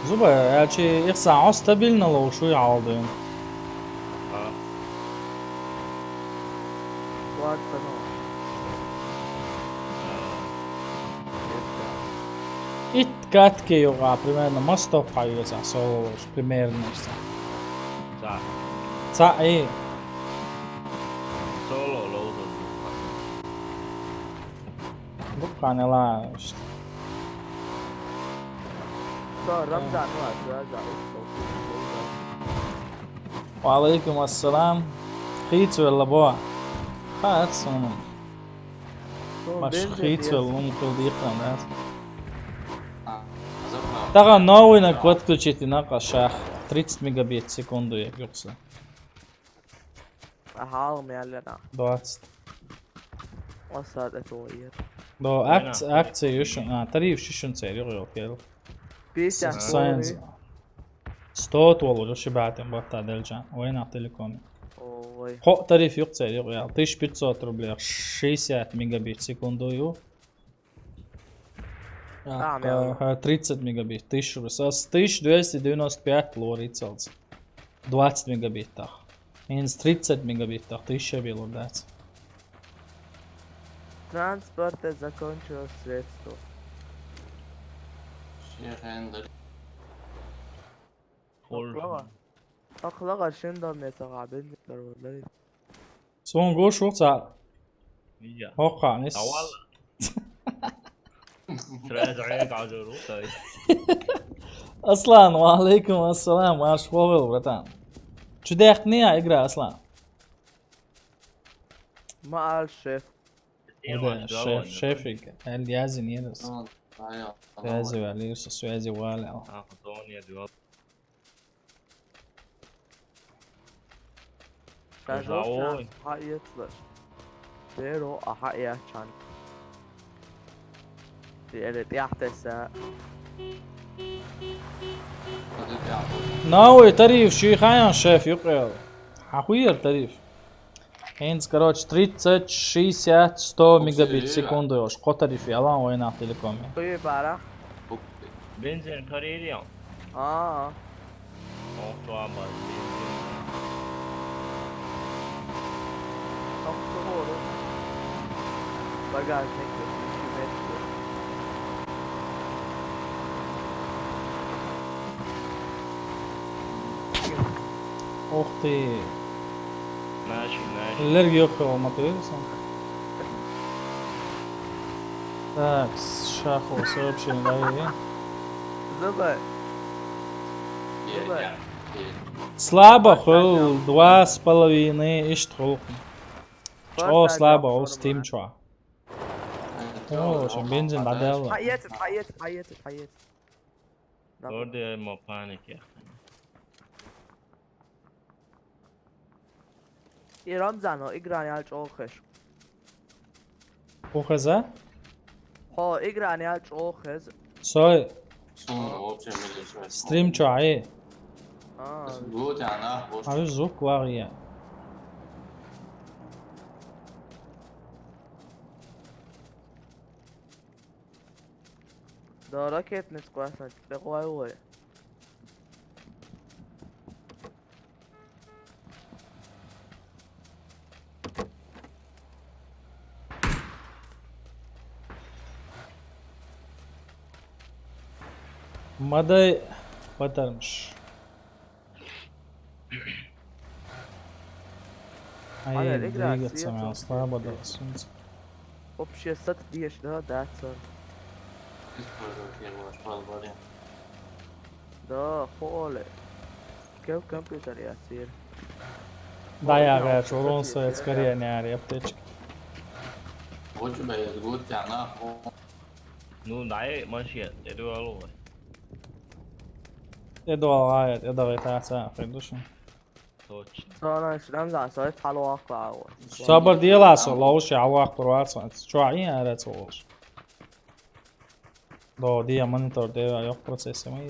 Зуба, ячи, ихсан стабильно лоу шуй алдын. Ит катке юга, примерно, мостов хайгаса солош, примерно, са. Са. Са, э. Соло лоу. Бу канала. Со, Рамзан, ва, ва, ва. Ва алейкум ассалам. Хицвелла бо. Хацун. Маш хицвелла ум кыл дихран, да? Тага новый на подключить на кашах. Тридцать мегабит в секунду я гюкса. Aha, almayalım ya. Двадцать. O saat et o yer. До акция, акция ю шун. А, тариф ши шун цер юкъ йол кел. Пятьдесят Ага. Сайнз. долларов. Сто доллар ши баатен батта делчан. Войнах Телеком. Ой. Хо тариф юкъ цер юкъ ял. Тысяча пятьсот рублей. Шестьдесят мегабит в секунду ю. А, Ха, ха, тридцать мегабит. Тысяча рублей. Сас тысяча двести девяносто пять лори целц. Двадцать мегабит тах. Инс тридцать мегабит тах. Тысяча белор дац. Транспорта закончилось средство. Шерендер. Aklıma. Aklıma şimdi olmaya sana ben de var. Сон гош вуца. Я. Хоққанис. Авал. Сразу аяк ажуру. Аслан, ва алейкум ассалам, ваш ховел, братан. Чудехния игра, Аслан. Maalesef. Шеф, шефик, эл язи нирас. Ну, да, я. Связи валирса, связи валя. А, потом я два. Sen Bravo. olsan hayatlar. Pero aha ya çan. Diğeri diyahtesa. Подожди, а, Науи тариф ши хайян шеф юкъел. Хахуир тариф. Хинц, короче, тридцать, шестьдесят, сто мегабит в секунду ёш. Хо тариф ялан войнах Телекоме. Kuyu bara. Бензин каририям. Aa. Ох, туамбар. Çok doğru. Bagajnik yok. Hükümet yok. Ух ты. Наши, наши. Лерги ёх хол матуирсан. Так, шахо сообщение дали. Zıbı. Я, я. Слабо хол два с половиной ишт хол. Чо слабо ол Steam чо. О, шо бензин бадел. Hayat, hayat, hayat, hayat. Orada ma panik ya. İram zano, igran yal çoğuş. Ухеза? Ho, igran yal çoğuş. Сой, Сумма вообще миллион. стрим чо, ай. Aa. Вот она, вот. Ай звук вария. Da raketnic klasno, da ovaj ovaj. Мадай патармыш. Ай, Али, игра двигаться свет, мал он слабо свет. Да, солнце. Вообще сат dieš da daca. Использовать его аж по дворе. Da, hole. Kel kompjuter ja cir. Да, я говорю, урон стоит скорее не ари аптечка. Вот у тебя есть год, она. Ну, дай машина, это было. Эдуал, а, это давай та ца, предыдущий. Точно. Sonra şuram za sonra talo akla o. Сабар дела со лауши аллах курварса. Чуа ин арец лауш. Да, дия монитор дева ёх процессе ма.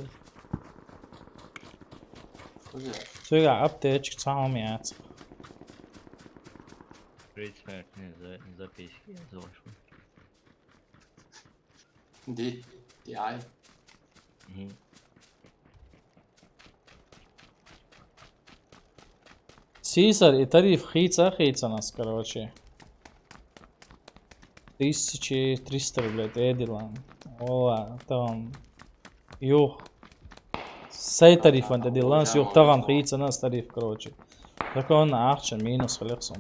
Сюга аптечка цаам яц. Предсмертные за- записки я зашел. Ди, ди ай. Мгм. Сисар и тариф хийца, хийца нас, короче. Тысяча триста рублей эдилан. Ола, там. Юх. Сай тариф ван эдилан, юх таган хийца нас тариф, короче. Так он ахча минус хлексом.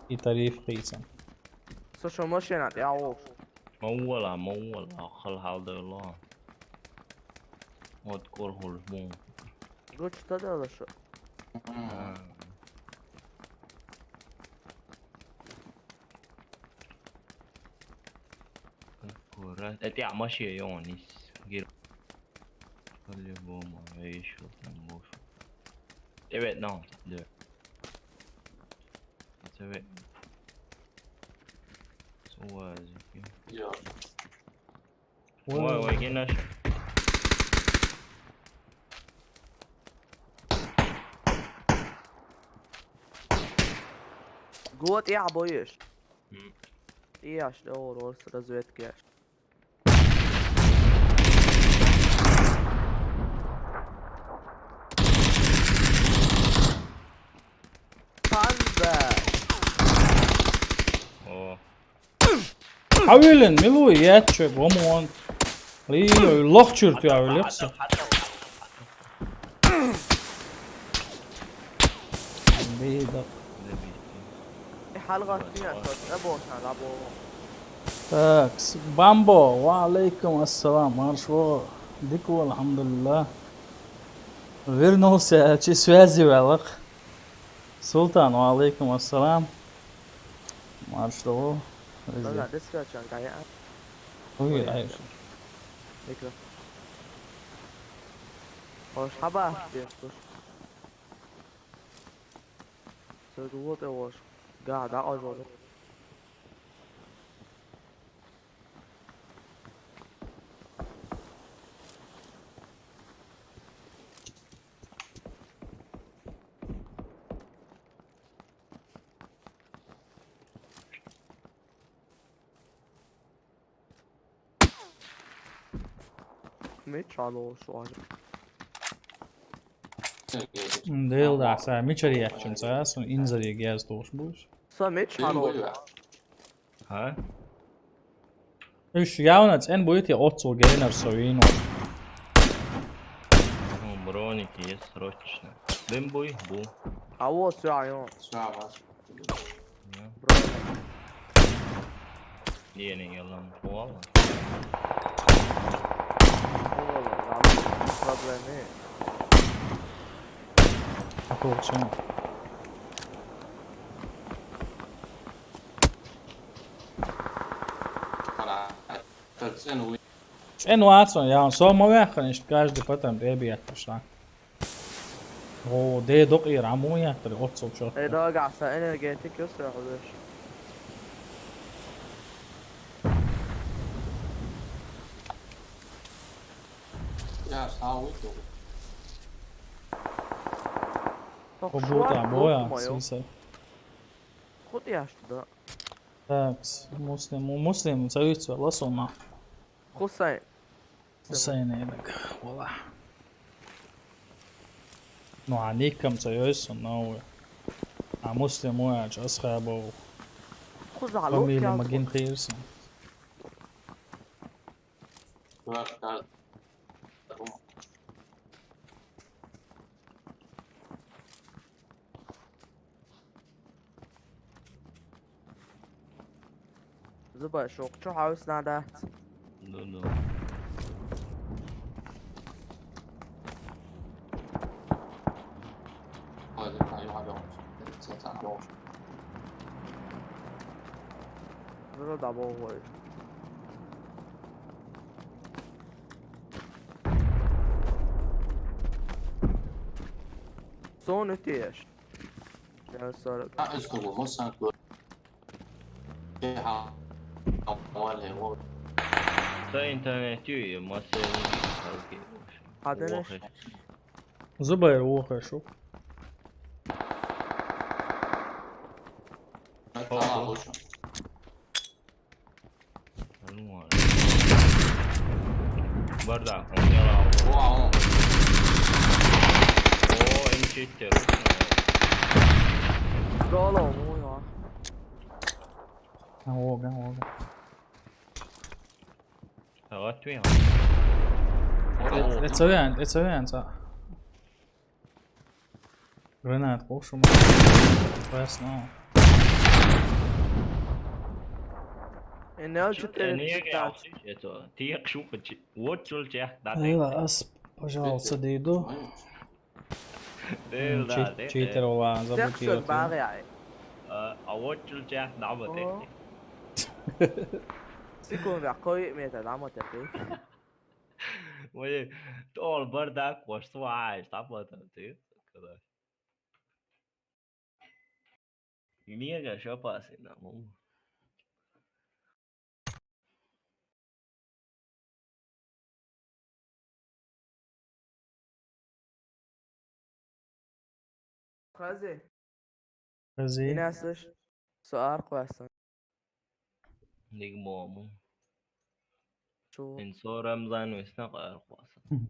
И тариф хийца. Слушай, машина, я лох. Маула, маула, ахал халдала. Вот корхул мун. Гучта да лошо. А. Аккурат. Это я машина, Йонис. Гир. По-любому, я ещё там больше. Evet, no, dur. Давай. Слазим. Йо. Ой, ой, гинаш. Год я боишь? М. Я ж, о, рос разведки я ж. Панда. О. Хьавилин, милуй, яччо, гомон. Ли, лохчурт я виликса. Бида. حلقة اثنين صوت ابو شان ابو. Так, с- Бамбо, ва алейкум ассалам, маршо. Дико, алхамдулилла. Вернулся, чи связи велах. Султан, ва алейкум ассалам. Маршо. لا ديسكو كان قاعد. Ой, ай. Микро. Хош хабар. Дескуш. Сойгу вот его ж. قاعد اقعد. Meç al o şu ağacı. Дел да, са мичари яччун, са сун инзари гяз тош буш. Sa meç al o. Ха? Уж явно цен будет я отцу гейнер совину. Ну, броники есть срочно. Бим буй, бу. А вот все, а ё. Слава. Я. Bro. Не, не, я лам. Вала. Oğlum lan. Problemi. А то чем? Пора. Цен уй. Цен вацун, я он сома вяхниш, каждый потом ребят пошла. О, де док и раму я, три отцу чё. Ey daha gelse energetik göster kardeş. Я стал уйду. Побута, боя, сиса. Kut yaşlı da. Так, с- Муслим, у Муслим, зависит от лосома. Hüseyin. Hüseyin, так, вала. Ну, а ником зависит, но. А Муслим, ой, час хабов. Kuzalo. Фамилия Магин Хирсон. Куда-то. Zuba şokçu house nada. Ну, ну. Ой, это, а, я, я, я, я, я. Zero double boy. Son öte yaş. Ya sonra. А, это что, вот, сам. Я, а, а, вале, вот. Та интернет ю, масел. Hadi ne? Зубайр, о, хорошо. Это она лучше. Ну, ладно. Бардак, он не лал. Вау. О, ин читер. Gol olmuyor. А, ога, ога. Давай ты. It's a vent, it's a vent, а. Гранат, в общем. Пресно. E ne ölçütleri Niye çıkar? Geldi? Это, ты як шупа чи. Вот чул чех, да. Эй, ас, пожалуйста, дойду. Дел, да, Чит- Читер вала, Tek şöyle bağ заблокировать. Yani. А вот чул чех, да, вот. О. Секунда, koy meta, да, вот это. Ой, то бардак, вот что, ай, там вот это. Niye kaşa pasina mu? Kazi. Kazi. Ines, sual question. Nik momu. Şu. En so Ramzan ve isna kaar question.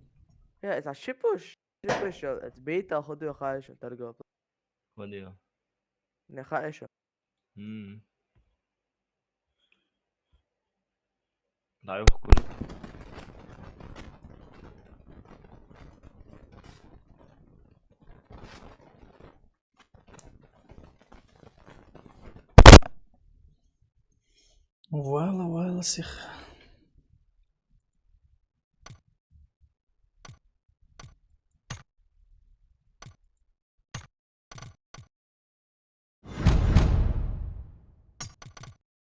Ya, esa şipuş. Şipuş ya. Et beta hudu ya kayış targo. Hudu ya. Ne kayış. Hmm. Дай бог курит. Вала, вала сих.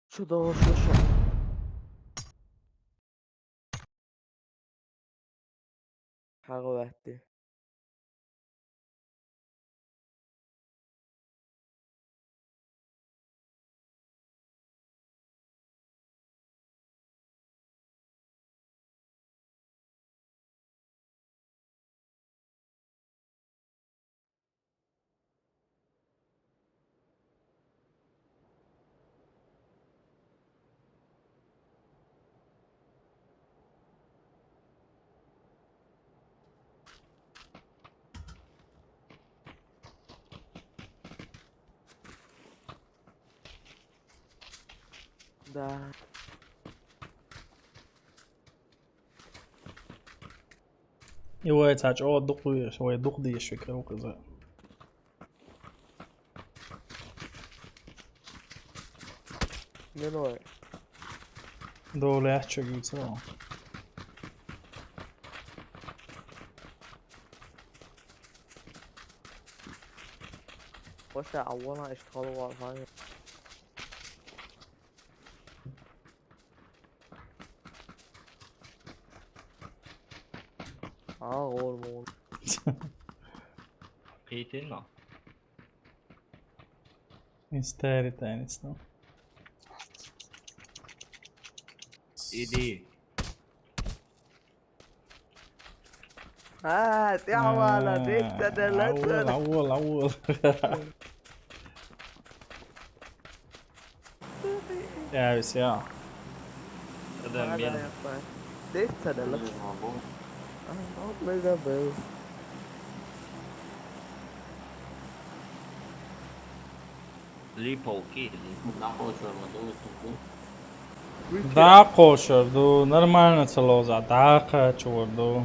Şu da hoş, hoş. Hakkı verdi. Да. И вай цач о дух дуеш, вай дух дуеш фикр укъыза. Не новое. Доле ачо гицо. Вообще, а вона اشتغال والله. Aa, oğlum, oğlum. Qiytena. Instari tanis, no? Idi. Ha, ti hawala, dikta de la. Awal, awal, awal. Ya, ya. Adam bien. Dikta de la. Ah, no, no, no. Lipo ki. Dako čordo, nормално celo za daka čordo.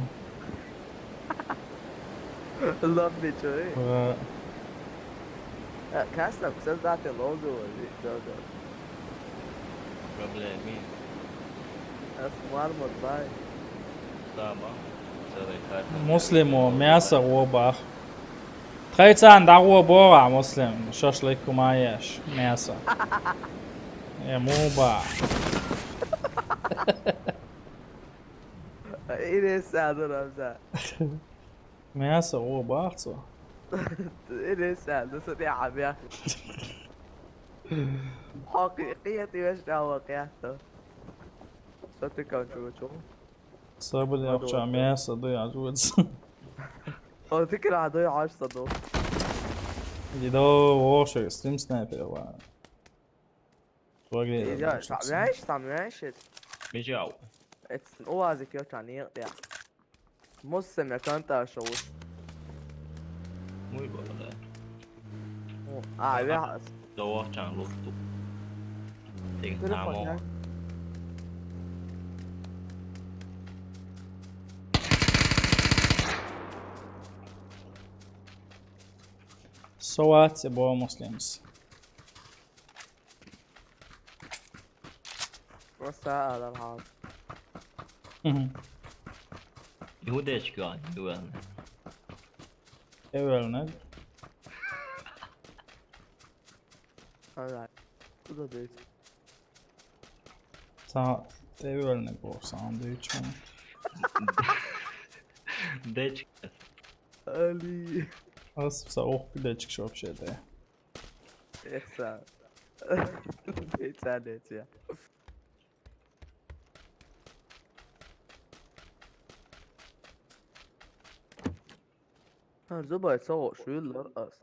Love me, čovjek. Kasno, sad date lozu, da, da. Problemi. As marmot, baj. Tamam. Sada i karta. Muslimo, mjasa u obah. Txajcan da u obora, Muslim. Šašliku maješ, mjasa. Je muba. Ine sad, Ramza. Mjasa u obah, co? Ine sad, da sad ja, ja. Haqiqiyeti veš da haqiqiyeti. Sad ti kao čuo, čuo. Sad bude opća mjesa, do ja čuo. O, ti kada do ja što do. Ido, ovo što je stream sniper, va. Svagdje. Ja, šta, ja, šta, ja, šta. Biđao. Et, ulazi ki oča, nije, ja. Muslim, ja kantar šovut. Muy baba da. A, ja. Dovohčan luftu. Tek tamo. So what, bo Muslims? What's that? Adam hard. Mhm. Ju dečka, ju vel. Evel ne? Alright. Bu da değil. Sa, evel ne bu sandviç mi? Dečka. Ali. As sa oh bir dečka şu şeyde. E, Ехса. Ецаде ця. Ар зубай цо шуйллар ас.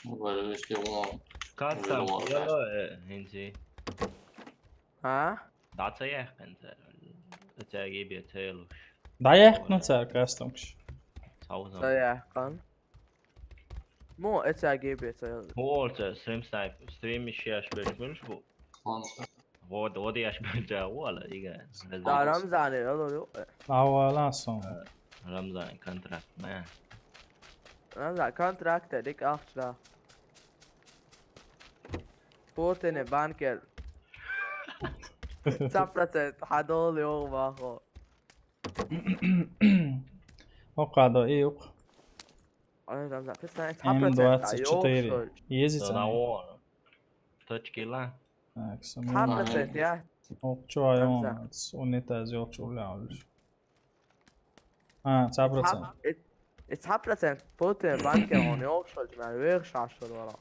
Валишки вон. Кастом Вилоа. Yellow, э, хинзи. Ха? Даца яхкан цар. Ацаги бе целуш. Даяхна цар кастомш. Сауза. Саяхан. Мо эцаги бе цел. Уолца стрим снайп, стрим иши аш беш милш бу. Фонса. Вот, вот яш беш да уола ига. Да Рамзане алор ё. Авалан сон. Рамзан контракт, не. Рамзан контракт дик ахча. Путине банкер. Цапрацент хадол ё вахо. Окадо июк. Ай Рамзан, писна М двадцать четыре. Езица. Сона уола. Точки ла. Так, Цапрацент я. Окчуайон. Рамзан. Унитаз ёлчу улявлюш. А, цапрацент. Цапрацент. Путине банкер он ё шол ма вех шашол вара.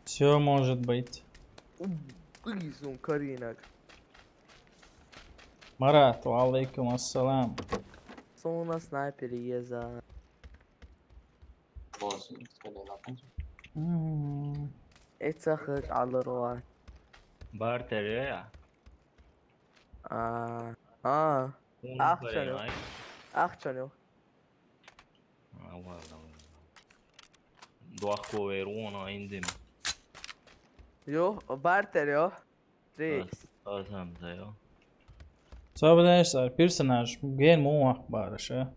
Все может быть. Кызун каринак. Марат, ва алейкум ассалам. Сона снайпер еза. Босс, скорее на фонсе. М, Эца хыч алырва. Бартер я. А. А. Ахча ё. Ахча ё. Дуахко веруна индим. Ё, бартер ё. Трикс. Азам да ё. Соберешься, персонаж, ген муак барыша.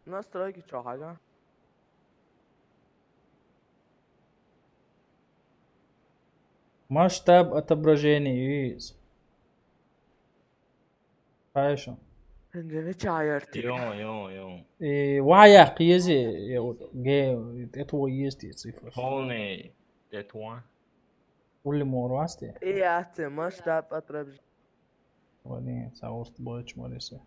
Настройки чё хага? Масштаб отображения из. Хорошо. Хэнгэ чаяр ти. Ё, ё, ё. И вая киези, я вот, ге, это вот есть и цифра. Полный. That one. Улли мор васти. И ати масштаб отраб. Вани, саурт бойч морисе.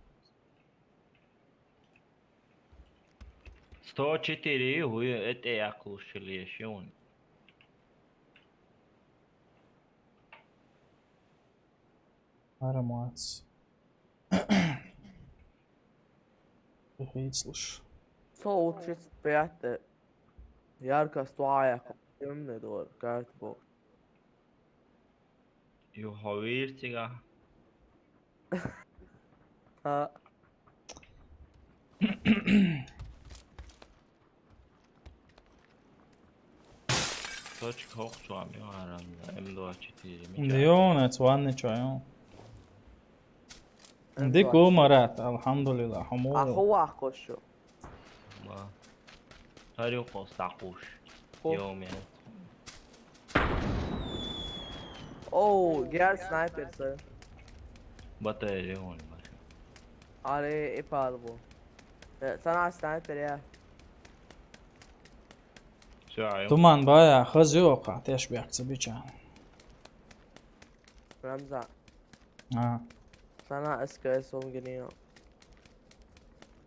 Сто четыре, хуй, это я клушили ещё. Аромат. Хейцлыш. Сто тридцать пять. Яркость твоя. Темный двор, карт бог. Ё, хавир тига. А. Точка хох чуам, ё, арам, М двадцать четыре. Дион, это ванны чуайон. Дик у, Марат, алхамдулилла, хаму. Аху вахкошу. Ма. Тарюк остакуш. Хо. Ё, мен. Оу, гер снайпер сэ. Батарея он бар. Аре, эпал бу. Э, сана снайпер я. Всё, ё. Туман бая, хазы ока, теш бякца бича. Рамза. А. Сана СКС он гини.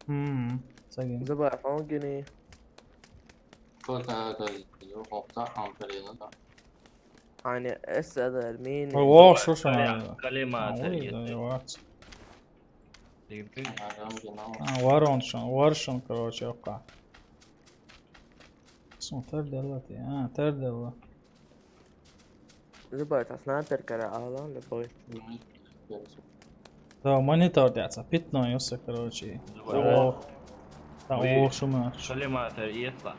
Мм, сагин. Забай, он гини. Кто-то это сделал, хопта, он передал, да. Ани эс эдер мини. О, шо шо. Калима, калима, Ой, это да, это. Вот. Дигдиг. А, я не знал. А, варон шон, варшон, короче, ока. Смотри, дела ты. А, тер дела. Забай, та снайпер кара алан, любой. Ну, и всё. Да, монитор дяца, пятно ёса, короче. Давай. О. Да, Ой. О, шума. Калима, это это.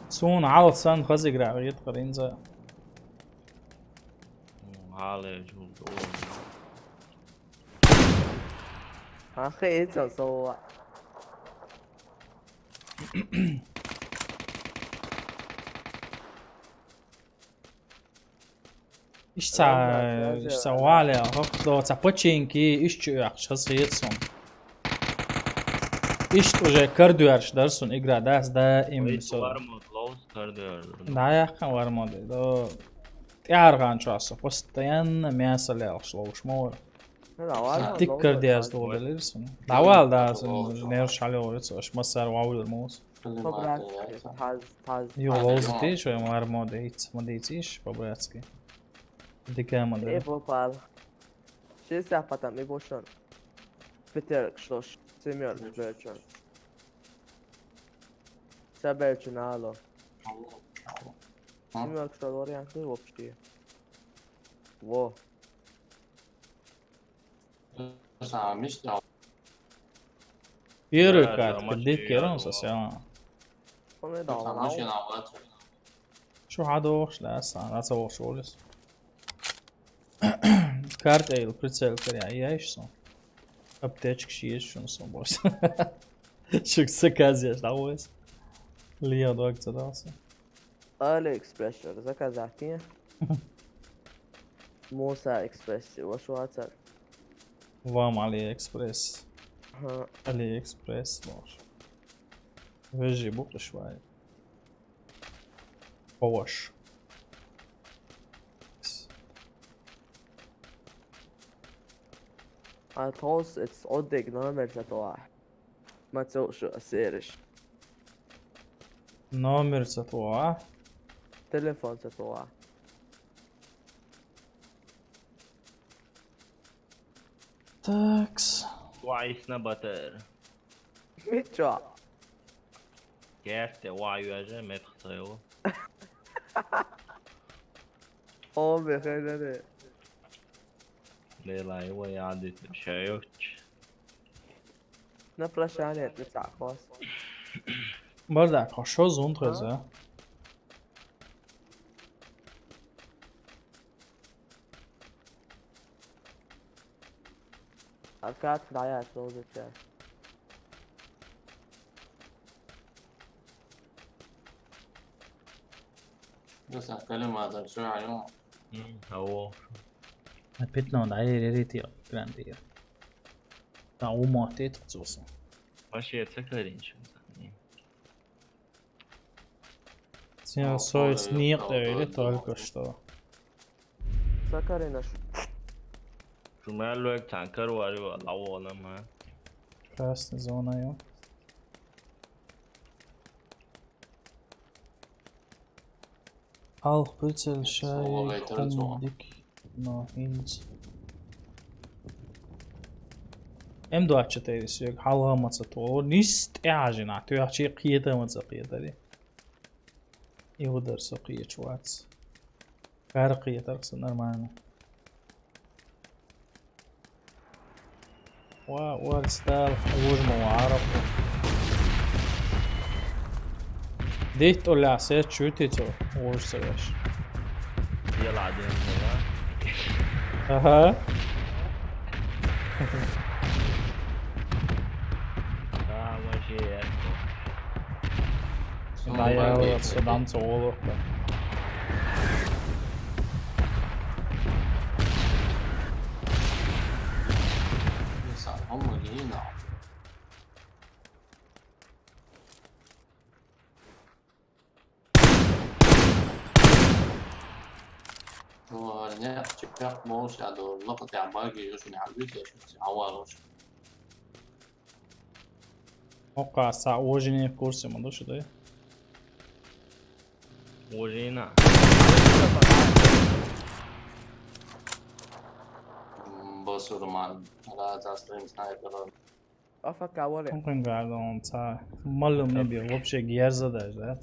Сун ал сан хазы гра, ет каринза. Хале жул. Ахе, это сова. Ишца, ишца вале, хок до ца починки, ишчу яхш, хас хетсон. Ишт уже кардуарш дарсон игра, дас да им со. Вармод лоус кардер. Да, я хан вармод, да. ТӀаьхьарчу хана чохь со постоянно мясо лелхаш ловш ма вара. Ну, да, ладно, дикка ловш деза вара. ДогӀу делира суна. ДӀавала, да, суна нерваш хьалайогӀура, аш массара вовлур муса. По-братски, таз, таз. Юха ловза тийша вай, мара ма дийца, ма дийцийша, по-братски. Дика ма дара. Э, попал. Шесть, а потом и больше. Пятерка, что ж, семёрка, что ж. Ца белчу нало. Семёрка, что вариант вообще. Во. Первый катка, дикка, он со сяла. Шу хьадохуш, да, сан, ца вохуш волис. Карта эйла прицел каря, яйш сон. Аптечка шиеш шун сон бос. Шук заказеш, да, войс. Лия дог ца дал сон. Алиэкспресс заказать, не? Муса Экспресс, вашу ацар. Вам Алиэкспресс. Ага. Алиэкспресс, боже. Вежи букаш вай. Поваш. А тос, it's одек номер за то. Ма цо шу асериш. Номер ца тхо, а? Телефон ца тхо, а? Такс. Вайс на батер. Мичо. Керте вай юаже метхтайо. О, бе, хайдане. Лелай, вай, адит, шайоч. На прощание, ты цахос. Бардак, а шо зун хеза? Аркад храя, что за чай? Бес, а калиматар шо айо? М, аво. А пятно да, я, я, я, я, прям я. Та ума, ты тут зоса. Вообще, это корень, что ли? Сен сой сниқ дэвэли только что. Сакарина шу. Шумал век танкар вари ва, лаволама. Красный зона ё. Алх прицел шай хумдик. Но, инц. М двадцать четыре сёг, хьалгӀа маца тхо. Нис тӀаьхьажина, тӀаьхьа чи кхета маца кхетари. И удар со кхечу вац. Кара кхетар со нормально. Ва, вар стал, уж ма варах. Дит оля се чути цо, уж се веш. Ага. Да, вообще, я. Да, я вот сюда ца олу. О, не, чекап молча, а до лока там баги, очень обидно, очень авар, очень. Окей, са ожине в курсе, ма дошли, да? Ожина. М, Басурман, да, за стрим снайпера. Афака вале. Тонкин гардон ца. Малум не бир, вообще герза даже, да?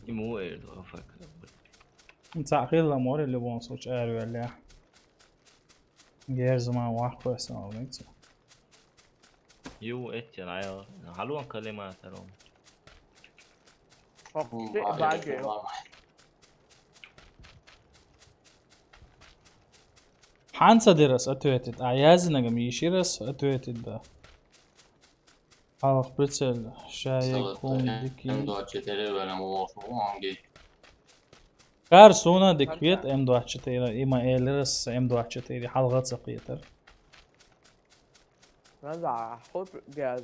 Ему это, афака. Ца хилла море в любом случае, эр веля. Герза ма вахвеса, алынца. Ю, эти, райо. Халуан калима таром. Ох, ты баги. Хьанца дерас ответит, а язынагам йиширас ответит, да. Алх прицел, шай кум дики. М двадцать четыре верам лошу анги. Кар суна диквет М двадцать четыре, има элерас М двадцать четыре, хьалгӀа ца кхетар. Наза, хоп, газ.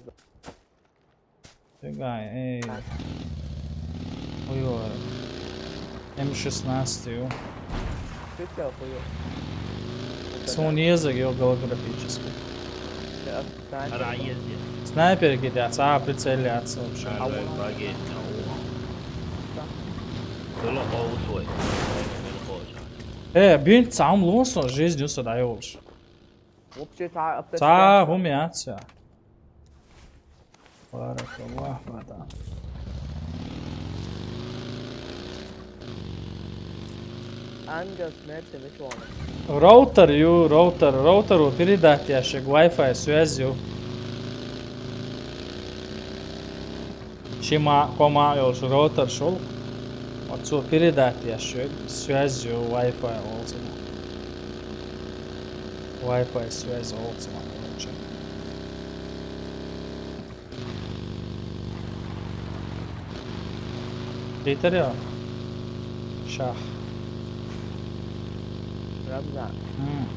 Фигай, эй. Ой, ой. М шестнадцать ю. Что тебя хуё? Суна езаг йола голографически. Сейчас, снайпер. Ара еза. Снайперги дяц, а прицел яц вообще. Ара баги. Тула хоусой. Тула хоусой. Э, бинт цаум лунсон жизнь уса дайолш. Вообще та аптечка. Ца хум яц я. Баракаллах, братан. Ангел смерти, мичуана. Роутер ю, роутер, роутер у передать ящик, Wi-Fi связь ю. Шима кома йолш роутер шул. Отцу передать ящик, связь ю, Wi-Fi олцума. Wi-Fi связь олцума, короче. Питер я? Шах. Рамзан. М,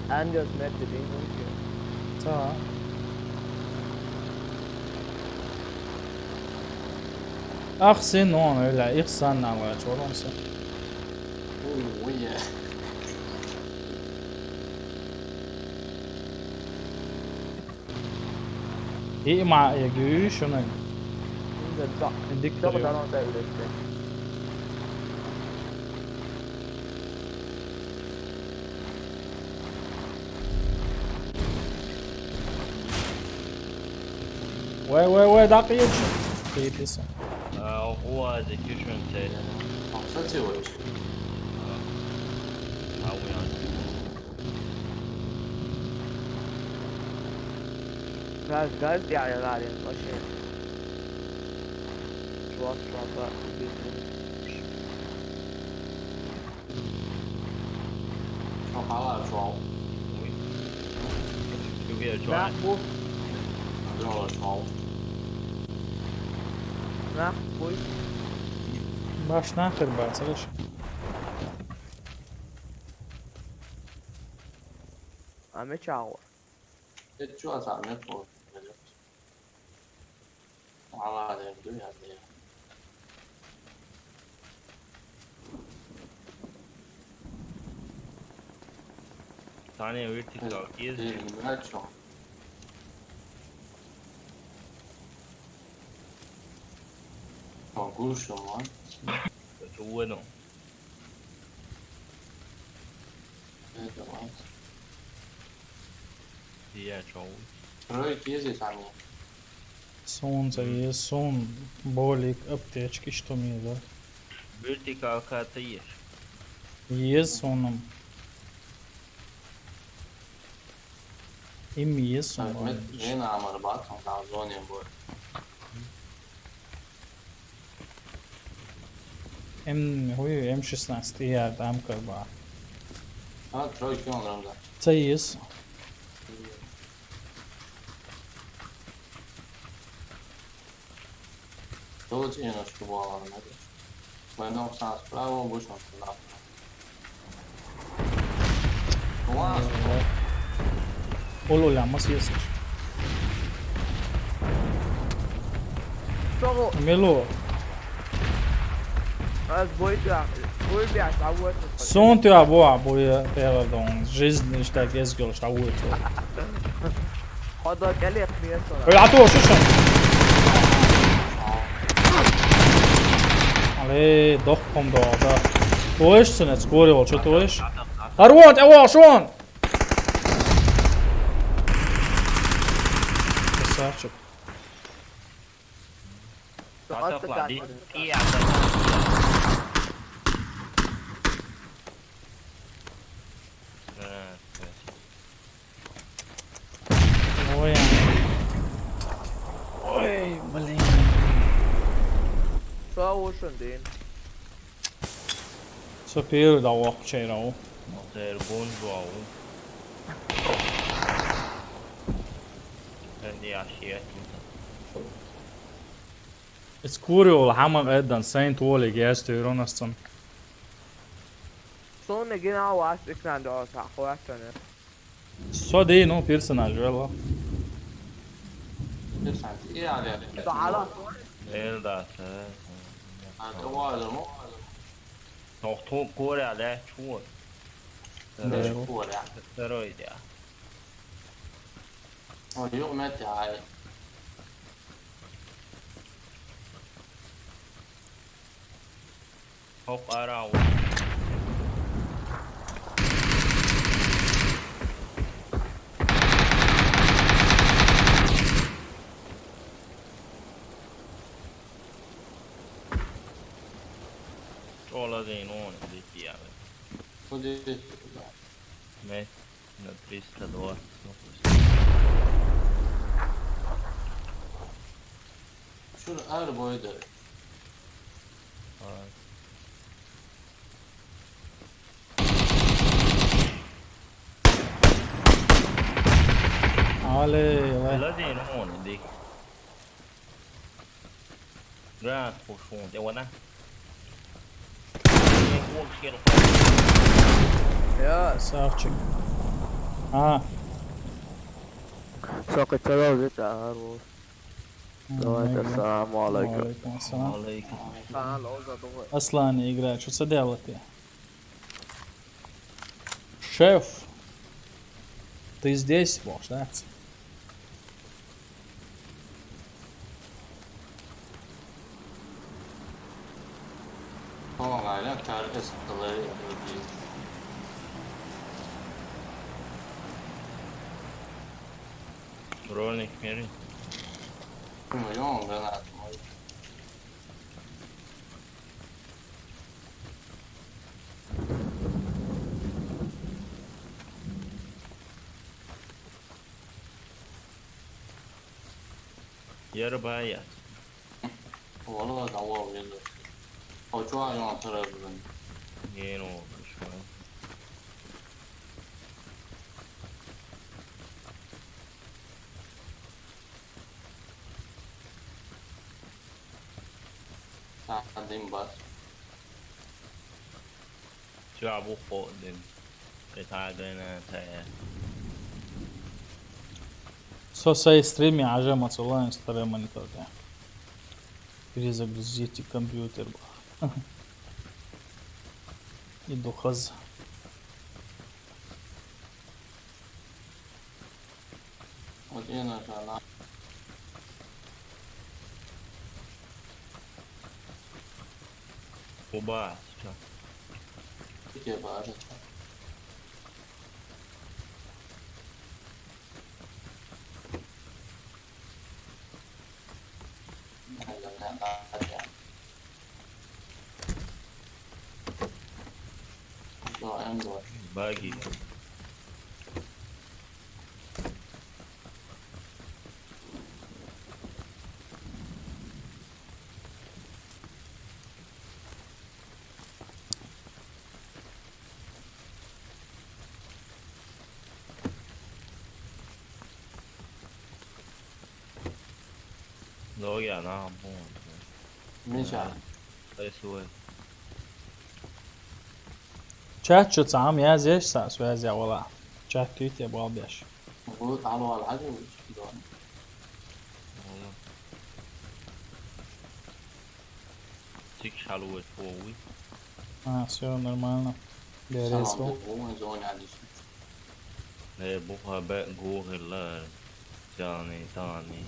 Ангел смерти, блин, вообще. Ца. Ах, сен он, öyle, их сан нам, короче, он сен. Ой, ой, я. И ма, я гюш, он. Ангел да. Дик Что бы дано-то, блядь? Вай, вай, вай, дак ич. Пиписа. А, уа, the kitchen table. А, кстати, вот. А, уян. Газ, газ, я, я, я, вообще. Чувак, чувак, да, убить. Что, хала, что? Ui. Ui, ui, Да, ui. бу, Дело, что? да, бу. Баш нахер бацарыш. А мечагу. Ты чё, сам нет, вот, пойдём. Мало, я жду, я не. Tane vertical Ты is не знаешь, что? Что, глушим, а? Чего, ну? Это, а? Я чё? Тройки ездит, а не? Солнце есть, сон, болик, аптечки, что мне, да? Vertical cut есть. Есть соном. Им есть Так, сон. мы две на Амарбат, он там в зоне будет. М, хуй, М шестнадцать, я там как бы. А, тройки он, Рамзан. Це есть. Кто у тебя немножко бывало, надо? Война справа, вышел сюда. Класс. Ol ol yanması yazmış. Что? Melo. А, сбой тебя. Сбой, блядь, а вот. Son työ boa boja perdon. Жизнь ишta gezgöl sta uito. Хода келек место. Öyle atı olsun sen. Ale dokkom da da. Toiš se ne skori ol, čo toiš? Arvon, evo, šon! Krasavčik. Atakla di. Iya. Ой. Ой, блин. Что лучше, Дин? Så piru da uokčeirau. Mutta ei kun suovu. En tiedä sieltä. Skori ol haman eddan saint wall i gästö ronastan. Sonne genau was ich kann da auch auch dann. So dei no personage, vela. Interessante. E ali, ali. Sala. Elda se. Ah, tem um olho, não? Hoq tu korā, de, čuo. Beru. Korā. Steroidē. O, jo, met jāi. Hoq ārā. Čola zēnoni, dikjā. Ko dikjā? Me, na trista dos. Šur arboideri. Ai. Ale, le. Lazēnoni, dik. Grāns pušūn, te vana. Jā, sāvčik. Ā. Saka, tev jau zitā, arvos. Давайте, السلام عليكم. وعليكم السلام. Алейкум. Аслан играет, что делаете? Шеф, ты здесь, может, да? Tamam, aynen, target sıktıları yapıyor. Rolling Mary. Bilmiyorum ama ben attım. Yarı bayağı. Valla da var öyle. O çoğu yan tarafından. Yeni olmuş. Saatin bas. Cevap o din. Kısa gene te. Со сей стрим я уже мацулан старый монитор, да. Перезагрузите компьютер. И духаз. Вот я нажала. Куба, сейчас. Где база? Баги. Doğru ya, ne yapalım? Meşa. Ay, suwe. Чат чё цаам я здесь, са, связь я вала. Чат ты те бал беш. Бу алу ал хажу. Oğlum. Tik halu et bowi. А, всё нормально. Бересо. Э, бу хабе гугла. Тани, тани.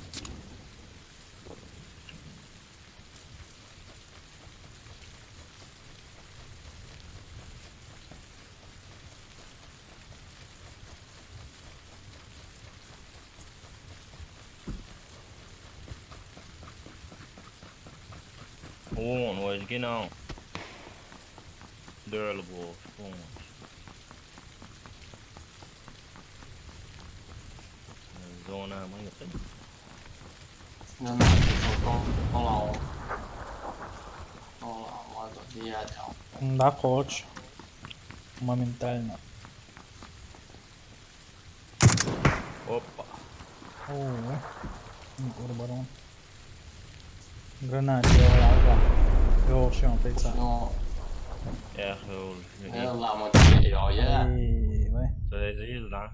Oğlum, o ezgi ne? Durable, oğlum. Zona mı yok? Zona, zona, zona, zona, zona, zona, zona. Да, коч. Моментально. Опа. О, не барон. Гранат, я, я, я. Йо, всё, он пицца. Ну, я, я, я, я, я. Эй, вай. Ты здесь, да?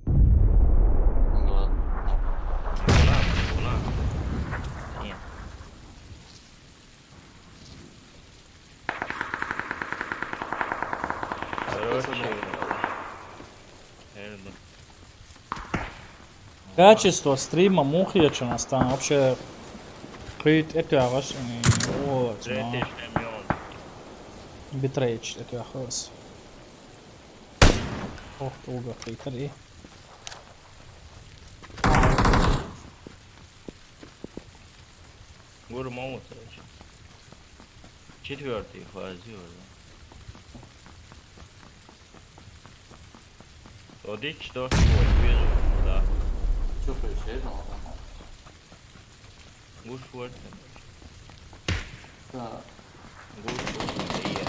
Ну, ладно. Ладно, ладно. Нет. Качество стрима мухи, что у нас там вообще. Кхы тӀе тӀоьгӀаш, и, о, цуна. Битрейт тӀе тӀоьгӀаш. Ох, долго хитр и. Гур молодец. Четвёртый фазе уже. Вот и что, вот, вижу, да. Чё происходит, ну, ладно. Гур швырт. Так. Гур швырт, да и я.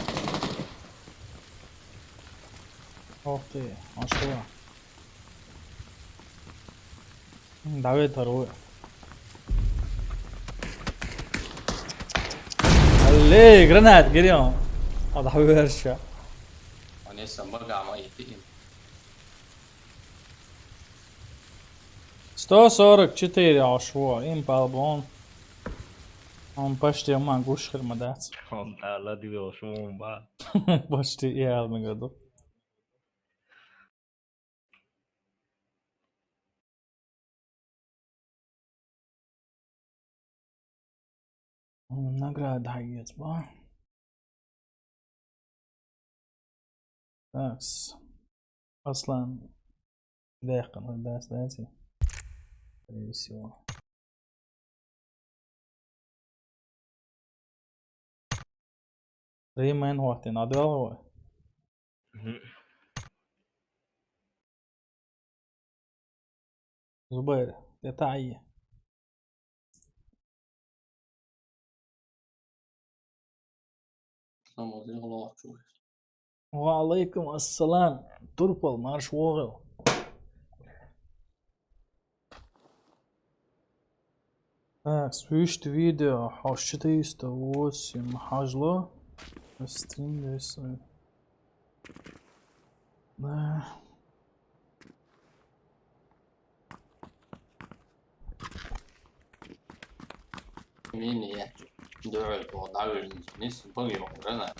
Ух ты, а что? Давид второй. Аллей, гранат, гирем. А, давай дальше. Он есть сам богама и ты им. Сто сорок четыре аш во, им полбон. Он почти ма гуш хырмадац. Он, да, ладивил шумба. Почти и алмагадо. Награда есть, ба? Такс. Аслан. Дехкан, да, знаете? Скорее всего. Римэн вахтин адвал. Мгм. Зубайр, это ай. Самый лучший. Ва алейкум ассалам. Турпал, марш вогъил. Так, свищ видео, хаш четыреста восемь, хажло. Стрим весь. Да. Мини, я. Дурак, вот, да, не с-, не с-, не с-, не с-, не с-, не с-,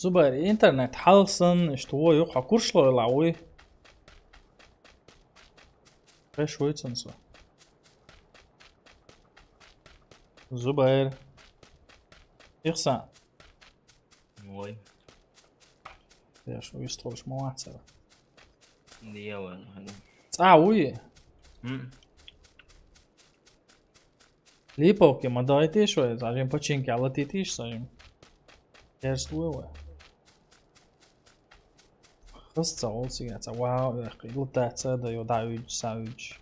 Зубайр, интернет хьалхсан, иштта вон юкъа куршлойла вуй. Хеш вуй цунца. Зубайр. Ихсан. Вой. Я шу вистхуш ма вацара. Дия ван, хана. ЦӀа вуй? М. Липовки ма дайтиш вай, зажим починки алатитиш, зажим. Терс вуй вай. Хас ца ол сигаца, вау, эх, лутаца да ё да уч, са уч.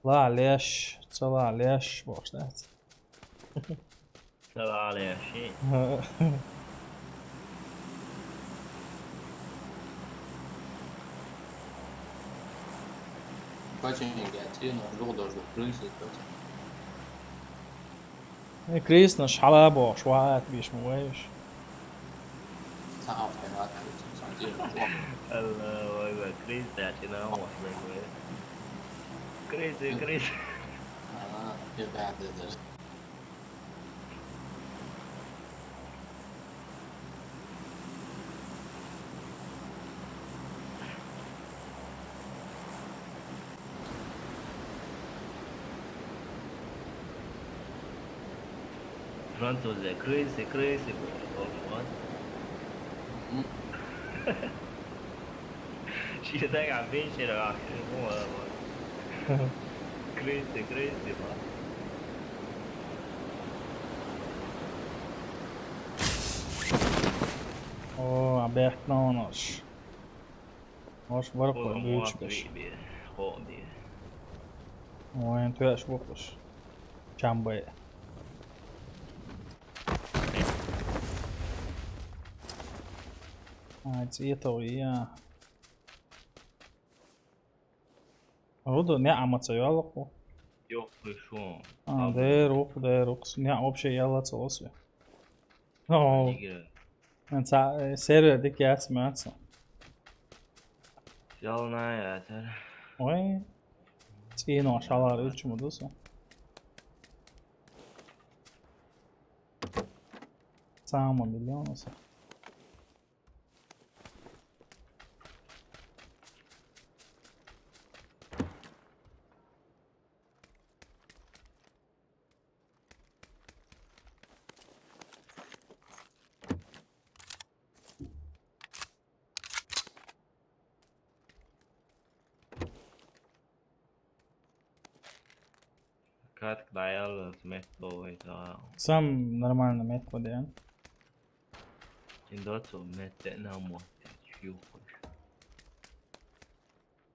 Ла леш, ца ла леш, бохш дац. Ца ла леш, и. Починки, а ты, ну, ждал, ждал, ждал, ждал. Э, Крисна шала бо, шват биш му веш. Сам файнат, сам ти. Аллаху акбар, Крис, да, ти на, вот, веш. Крис, Крис. А, я да, да, да. Французы crazy, crazy, вот, вот. Мгм. Считай, как вечер, а, вот, вот. Crazy, crazy, вот. О, объект на нож. Аш вара кой бийчкаш. Ой, эн туяш вукаш. Чамбай. Ай, цӀетов я. Руда не амаца ялаку. Ёх, пришёл. А, дэр ух, дэр ух. Не, вообще яла целосве. О. Ца, э, сервер дик яц маца. Ялна ятер. Ой. Цӏенош хьалара уьлча ма ду со. Цхьа ма билле ван со. Катка дӀаяла, метта вай, да. Сам нормально метта ваде. Ин доцу метта нахь мо.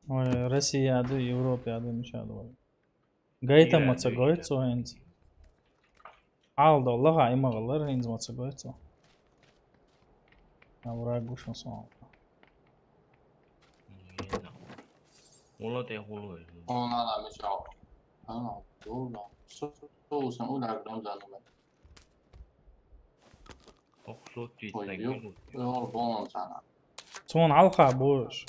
Ой, Россия ду, Европа ду, мича ду вай. Гайта ма ца гойту хӀинца. Хьал доллахь, имагӀаллар хӀинца ма ца гойту. Овраг гуш ма сон. Мула тӀе хулу. Она на мича. Ана, долла. Су, су, су, су, су, Ох, лоттуьйтинаг. Ой, бон сана. Цун хьалха буш.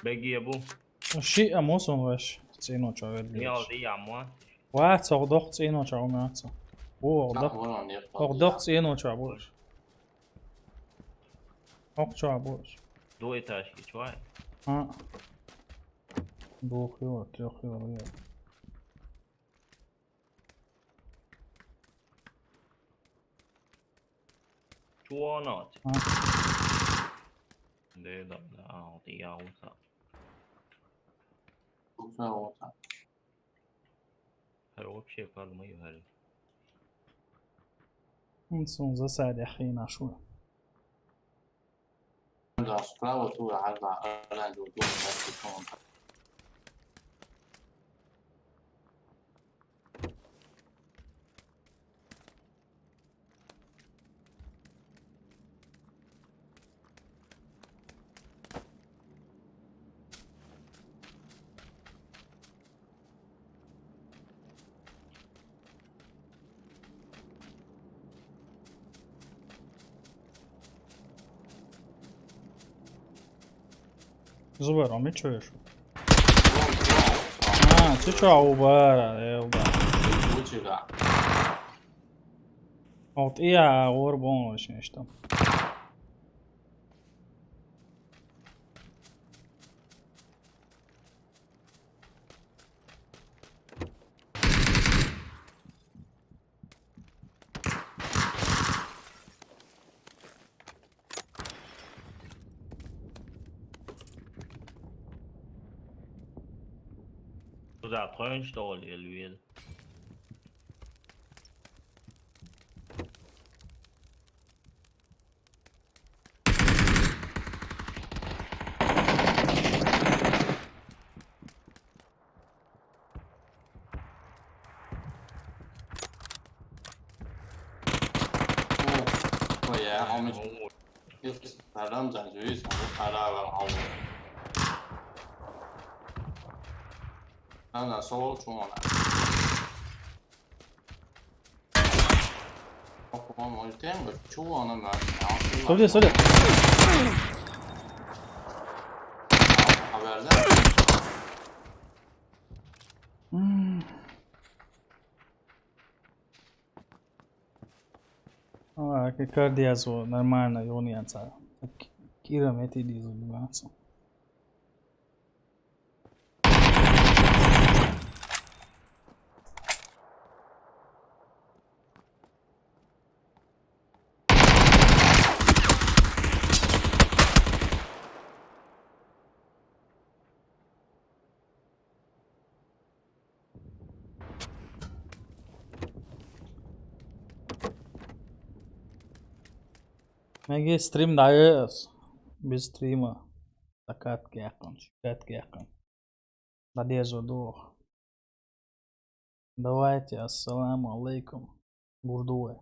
Бегия бу. Ши а мусун ваш. Цину чо вед. Я, я, мо. Ва, цо дох цину чо у мяца. О, дох. Ох, дох цину чо буш. Ох, чо буш. До этажки, чувай. А. Двух его, трёх его, я. Чуонаац. А. Де да, да, а, вот я вот так. Уса вот так. Хар вообще пар ма ю хар. Ун сун засаде хина шу. Да, справа тура хьарба, аран ду, ду, ду, ду. Зубар, а мы чё ещё? А, ты чё, Убар, Элда? Учига. Вот и я, Орбон очень что. Туда тронь, что ли, Эльвир? Ой, я, а мы... О, Nereden sen söylüyorsun? Bu karar ver, Allah. Nereden sol, çuvala. Bak, ulan, o yüzden mi? Çuvala mı? Söyle, söyle. Haberde. Hmm. А, как кардиазо нормально, он янца. Так, кира мети дизу, диванцо. Меги стрим даёс. Без стрима. Закатки якын, шикатки якын. Надежда дух. Давайте, ассаламу алейкум. Бурдуе.